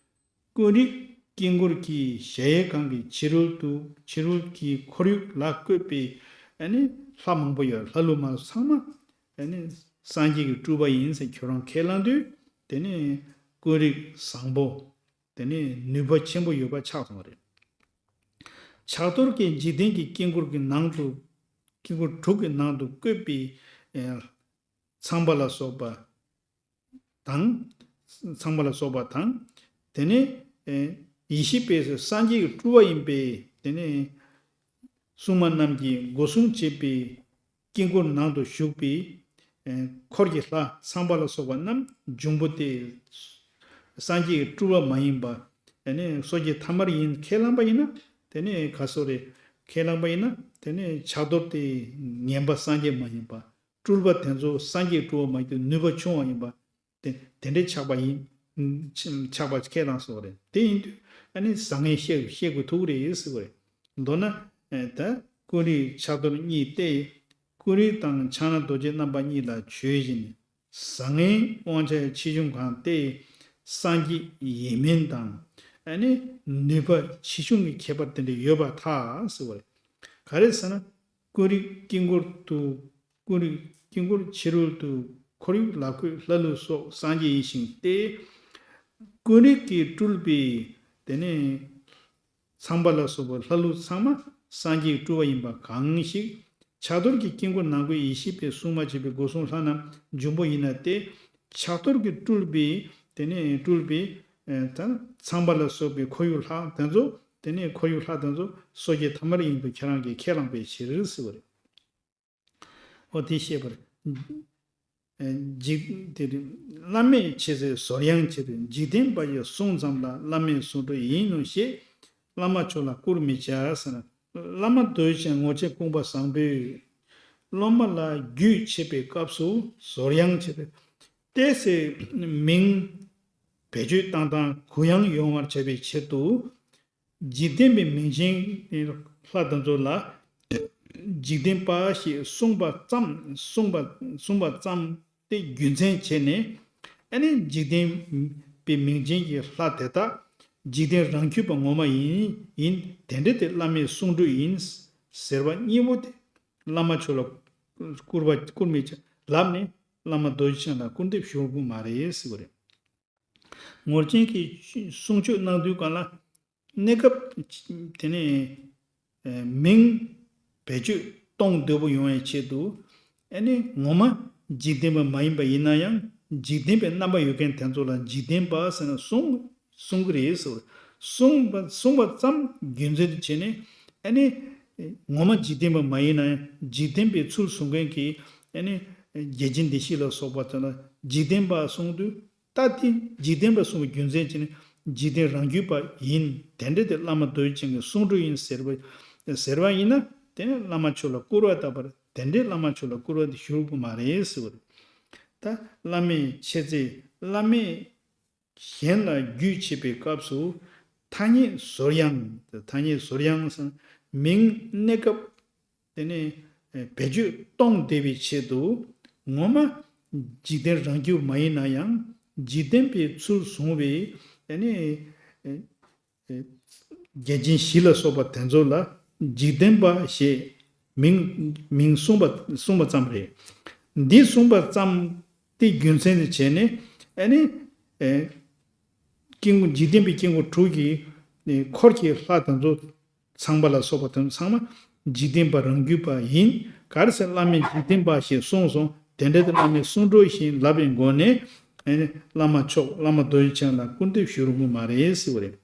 ཀུན་རིག་དཀྱིལ་འཁོར་གྱི་གཞལ་ཡས་ཁང་གི་ཕྱི་རོལ་དུ། ཕྱི་རོལ་གྱི་ཁོར་ཡུག་ལ་བཀོད་པའི་ཨ་ནི་ལྷ་མང་པོ་ཡོད། ལྷ་ཀླུ་མ་ཚང་མ་ཨ་ནི་སངས་རྒྱས་ཀྱི་སྤྲུལ་པ་ཡིན་ཟེར་ཁྱོད་རང་ཁས་བླངས་དུས། དེ་ནི་ཀུན་རིག་བཟང་པོ། དེ་ནི་ནུས་པ་ཆེན་པོ་ཡོད་པ་ཆགས་སོང་བ་རེད། ཕྱག་རྡོར་གྱིས་འཇིག་རྟེན་གྱི་དཀྱིལ་འཁོར་གྱི་ནང་དུ། དཀྱིལ་འཁོར་དྲུག་གི་ནང་དུ་བཀོད་པའི་ཨེ་ཚངས་པ་ལ་སོགས་པ་དང་། ཚངས་པ་ལ་སོགས་པ་དང་། དེ་ནས་ཨེ་ཡེ་ཤེས་པས་སངས་རྒྱས་ཀྱི་སྤྲུལ་པ་ཡིན་པས། དེ་ནས་སྲུང་མ་རྣམས་ཀྱིས་སྒོ་སྲུང་བྱེད་པའི་དཀྱིལ་འཁོར་ནང་དུ་བཞུགས་པའི་ཨེ་འཁོར་གྱི་ལྷ། ཚངས་པ་ལ་སོགས་པ་རྣམས་འབྱུང་པོ་སྟེ། སངས་རྒྱས་ཀྱི་སྤྲུལ་པ་མ་ཡིན་པ། དེ་ནས་སོ་སྐྱེ་ཐ་མལ་ཡིན་ཁས་བླངས་པ་ཡིན་ན། དེ་ནས་ག་སོ་རེད། ཁས་བླངས་པ་ཡིན་ན། དེ་ནས་ཕྱག་རྡོར་དེ་ངན་པ་སངས་རྒྱས་མ་ཡིན་པ། སྤྲུལ་པ་དེ་ཚོ་སངས་རྒྱས་སྤྲུལ་པ་མ་ཡིན་དུས་ནུས་པ་ཆུང་བ་ཡིན་པ། དེ་དེ་འདྲའི་ཆགས་པ་ཡིན། ཆགས་པ་ཁས་བླངས་སོང་བ་རེད། དེ་ཡིན་དུས་ཨ་ནི་བཟང་ངན་བཤད་བཤད་དགོས་ཐུག་རེད་ཟེར་བ་རེད། མདོར་ན་ཨེ་ད་ཀུན་རིག་ཕྱག་རྡོར་གཉིས་ཏེ། ཀུན་རིག་དང་ཕྱག་ན་རྡོ་རྗེ་རྣམ་པ་གཉིས་ལ་ཆོས་ཅན། བཟང་ངན་དབང་ཆ་ཆེ་ཆུང་གང་སྟེ། སངས་རྒྱས་ཡིན་མིན་དང་། ཨ་ནི་ནུས་པ་ཆེ་ཆུང་གི་ཁྱད་པར་དེ་འདྲ་ཡོད་པར་ཐལ་ཟེར་བ་རེད། ག་རེ་ཟེར་ན། ཀུན་རིག་དཀྱིལ་འཁོར་དུ། ཀུན་རིག་དཀྱིལ་འཁོར་ཕྱི་རོལ་དུ། ཁོར་ཡུག་ལ་འཁོད་ལྷ་ཀླུ་སོགས་སངས་རྒྱས་ཡིན་ཞིང་སྟེ། ཀུན་རིག་གིས་སྤྲུལ་པའི་དེ་ནས་ཚངས་པ་ལ་སོགས་པ་ལྷ་ཀླུ་ཚང་མ་སངས་རྒྱས་སྤྲུལ་པ་ཡིན་པ་གང་ཞིག། ཕྱག་རྡོར་གྱི་དཀྱིལ་འཁོར་ནང་འཁོད་ཡེ་ཤེས་པས་སྲུང་མ་བྱེད་པའི་སྒོ་སྲུང་ལྷ་རྣམས་འབྱུང་པོ་ཡིན་ན་སྟེ། ཕྱག་རྡོར་གྱིས་སྤྲུལ་པའི་དེ་ནས་སྤྲུལ་པའི་ཨེ་ད་ཚངས་པ་ལ་སོགས་པའི་ཁོར་ཡུག་ལྷ་དེ་ཚོ། དེ་ནས་ཁོར་ཡུག་ལྷ་དེ་ཚོ་སོ་སྐྱེ་ཐ་མལ་ཡིན་དུ་ཁྱེད་རང་གིས་ཁས་བླངས་པའི་ཕྱིར་ཟེར་བ་རེད། འོ་དེ་བཤད་པར། ཨེ་འཇིག་དེ་རེད། བླ་མས་ཆེ་ཟེར་ཟོར་ཡང་ཆེ་རེད། འཇིག་རྟེན་པ་ཡི་གསུང་ཙམ་ལ། བླ་མའི་གསུང་སྒྲོས་ཡིན་ནོ་ཞེས། བླ་མ་མཆོག་ལ་བསྐུར་མི་བྱ་ཟེར། བླ་མ་རྡོ་རྗེ་འཆང་ངོར་ཆེན་ཀུན་དགའ་བཟང་པོས་སློབ་མ་ལ་རྒྱུད་འཆད་པའི་སྐབས་སུ་ཟོར་ཡང་ཆེ་རེད། ཏོག་ཙམ་མིང་བེད་སྤྱོད་བཏང་སྟངས་གུ་ཡངས་ཡོང་བར་བྱ་བའི་ཆེད་དུ། འཇིག་རྟེན་པའི་མིང་ཅན་ལྷ་དེ་ཚོ་ལ། འཇིག་རྟེན་པ་ཞེས་གསུངས་པ་ཙམ། གསུངས་པ་གསུངས་པ་ཙམ་དེ་རྒྱུ་མཚན་བྱས་ནས། ཨ་ནི་འཇིག་རྟེན་པའི་མིང་ཅན་གྱི་ལྷ་དེ་དག་འཇིག་རྟེན་རང་རྒྱུད་པ་ངོ་མ་ཡིན། ཡིན། དེ་འདྲ་དེ་བླ་མའི་གསུང་སྒྲོས་ཡིན་ཟེར་བ་གཉིས་པོ་དེ་བླ་མ་མཆོག་ལ་བསྐུར་བ་བསྐུར་མི་བྱ་ལབ་ནས། བླ་མ་རྡོ་རྗེ་འཆང་ལ་སྐུར་འདེབས་ཞུ་དགོས་མ་རེད་ཟེར་བ་རེད། ངོར་ཆེན་གྱིས་གསུང་ཆོས་གནང་དུས་གང་ལ། གནས་སྐབས་དེ་ནས་མིང་བེད་སྤྱོད་གཏོང་འདོད་པོ་ཡོང་བའི་ཆེད་དུ། ཨ་ནི་ངོ་མ་འཇིག་རྟེན་པ་མ་ཡིན་པ་ཡིན་ན་ཡང་། འཇིག་རྟེན་པའི་རྣམ་པ་ཡོད་མཁན་དེ་ཚོ་ལ་འཇིག་རྟེན་པ་ཟེར་ནས་གསུང་གསུང་གི་རེད་ཟེར། གསུངས་པ་གསུངས་པ་ཙམ་རྒྱུ་མཚན་དུ་བྱས་ནས། ཨ་ནི་ངོ་མ་འཇིག་རྟེན་པ་མ་ཡིན་ན་ཡང་འཇིག་རྟེན་པའི་ཚུལ་བཟུང་མཁན་གྱི། ཨ་ནི་ རྒྱལ་ཆེན་བདེ་གཤེགས་ལ་སོགས་པ་དེ་ལ་འཇིག་རྟེན་པ་གསུངས་དུས། ད་དེ་འཇིག་རྟེན་པ་གསུངས་པའི་རྒྱུ་མཚན་ཅི་ནས་འཇིག་རྟེན་རང་རྒྱུད་པ་ཡིན། དེ་འདྲ་དེ་བླ་མ་རྡོ་རྗེ་འཆང་གི་གསུང་སྒྲོས་ཡིན་ཟེར་བ་ཟེར་བ་ཡིན་ན། དེ་ནི་བླ་མ་མཆོག་ལ་སྐུར་བ་བཏབ་པར་དེ་འདྲའི་བླ་མ་མཆོག་ལ་སྐུར་བ་དེ་ཞུ་དགོས་མ་རེད་ཟེར་བ་རེད། ད་བླ་མས་འཆད་ཚེ་བླ་མས་གཞན་ལ་རྒྱུས་བྱེད་པའི་སྐབས་སུ། ཐ་སྙད་ཟོར་ཡང་། ཐ་སྙད་ཟོར་ཡང་ཟེར་མིང་གནས་སྐབས། དེ་ནས་བེད་སྤྱོད་གཏོང་བདེ་བའི་ཆེད་དུ། ངོ་མ་འཇིག་རྟེན་རང་རྒྱུད་མ་ཡིན་ན་ཡང་འཇིག་རྟེན་པའི་ཚུལ་བཟུང་བའི། དེ་ནས་རྒྱལ་ཆེན་བཞི་ལ་སོགས་པ་དེ་ཚོ་ལ་འཇིག་རྟེན་པ་ཞེས་མིང་མིང་གསུངས་པ་གསུངས་པ་ཙམ་རེད། འདི་གསུངས་པ་ཙམ་དེ་རྒྱུ་མཚན་དུ་བྱས་ནས། ཨ་ནི་དཀྱིལ་འཁོར་འཇིག་རྟེན་པའི་དཀྱིལ་འཁོར་དྲུག་གི་འཁོར་གྱི་ལྷ་དེ་ཚོ་ཚངས་པ་ལ་སོགས་པ་དེ་ཚོ་ཚང་མ་འཇིག་རྟེན་པ་རང་རྒྱུད་པ་ཡིན། ག་རེ་ཟེར། བླ་མས་འཇིག་རྟེན་པ་ཞེས་གསུངས་སོ། དེ་འདྲ་དེ་བླ་མའི་གསུང་སྒྲོས་བཞིན་ལབ་པའི་སྒོ་ནས། ཨ་ནི་བླ་མ་མཆོག་བླ་མ་རྡོ་རྗེ་འཆང་ལ་སྐུར་འདེབས་ཞུ་རུང་མ་རེད་ཟེར་བ་རེད།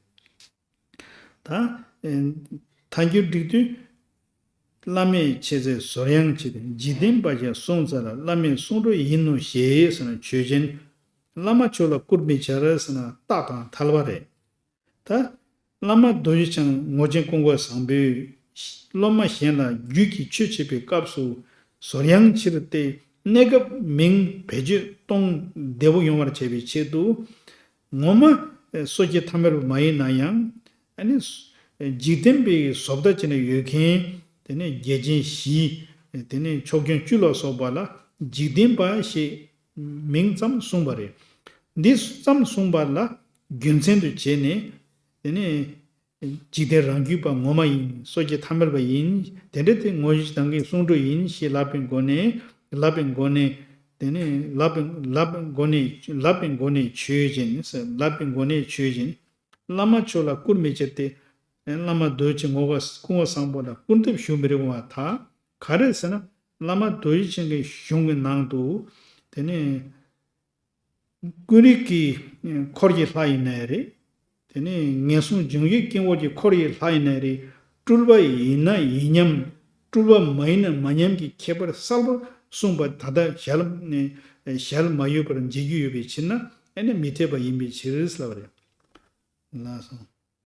ད་ཐལ་འགྱུར་བསྒྲིགས་དུས། བླ་མས་འཆད་ཚེ་ཟོར་ཡང་བྱེད། འཇིག་རྟེན་པ་ཞེས་གསུངས་ཚར་ལ། བླ་མའི་གསུང་སྒྲོས་ཡིན་ནོ་ཞེས་ཟེར་ན་ཆོས་ཅན། བླ་མ་མཆོག་ལ་སྐུར་མི་བྱ་ར་ཟེར་ན་རྟགས་དང་ཐལ་བ་རེད། ད་བླ་མ་རྡོ་རྗེ་འཆང་ངོར་ཆེན་ཀུན་དགའ་བཟང་པོས་སློབ་མ་གཞན་ལ་རྒྱུད་ཀྱི་ཆོས་འཆད་པའི་སྐབས་སུ་ཟོར་ཡང་ཕྱིར་ཏེ། གནས་སྐབས་མིང་བེད་སྤྱོད་གཏོང་བདེ་བོ་ཡོང་བར་བྱེད་པའི་ཆེད་དུ། ངོ་མ་སོ་སྐྱེ་ཐ་མལ་པ་མ་ཡིན་ན་ཡང་། ཨ་ནི་འཇིག་རྟེན་པའི་བཟོ་ལྟ་བྱས་ནས་ཡོད་མཁན། དེ་ནས་རྒྱལ་ཆེན་བཞི། དེ་ནས་ཕྱོགས་སྐྱོང་བཅུ་ལ་སོགས་པ་ལ་འཇིག་རྟེན་པ་ཞེས་མིང་ཙམ་གསུངས་པ་རེད། འདི་ཙམ་གསུངས་པ་ལ་རྒྱུ་མཚན་དུ་བྱས་ནས། དེ་ནས་འཇིག་རྟེན་རང་རྒྱུད་པ་ངོ་མ་ཡིན། སོ་སྐྱེ་ཐ་མལ་པ་ཡིན། དེ་འདྲ་དེ་ངོ་བོ་ཉིད་ཀྱི་གསུང་སྒྲོས་ཡིན་ཞེས་ལབ་པའི་སྒོ་ནས། ལབ་པའི་སྒོ་ནས། དེ་ནས་ལབ་པའི་ལབ་པའི་སྒོ་ནས་ལབ་པའི་སྒོ་ནས་ཆོས་ཅན། ལབ་པའི་སྒོ་ནས་ཆོས་ཅན། བླ་མ་མཆོག་ལ་སྐུར་མི་བྱེད་དེ། བླ་མ་རྡོ་རྗེ་ངོ་དགའ་ཀུན་དགའ་བཟང་པོ་ལ་སྐུར་འདེབས་ཞུ་མི་རུང་བ་དང་། ག་རེ་ཟེར་ན། བླ་མ་རྡོ་རྗེ་འཆང་གི་གཞུང་གི་ནང་དུ། དེ་ནས་ཀུན་རིག་གི་འཁོར་གྱི་ལྷ་ཡིན་ནའི་རེད། དེ་ནས་ངན་སོང་འབྱུང་བའི་དཀྱིལ་འཁོར་གྱི་འཁོར་གྱི་ལྷ་ཡིན་ནའི་རེད། སྤྲུལ་པ་ཡིན་ན་ཡིན་མཉམ། སྤྲུལ་པ་མ་ཡིན་ན་མ་མཉམ་གྱི་ཁྱད་པར་གསལ་པོ་གསུངས་པ་ད་ལྟ་ཞལ་ཞལ་མ་གཡོས་པར་མཇལ་རྒྱུ་ཡོད་པའི་ཕྱིར་ན། ཨ་ནི་མི་འཐད་པ་ཡིན་པའི་ཕྱིར་ལབ་པ་རེད། ལགས་སོ།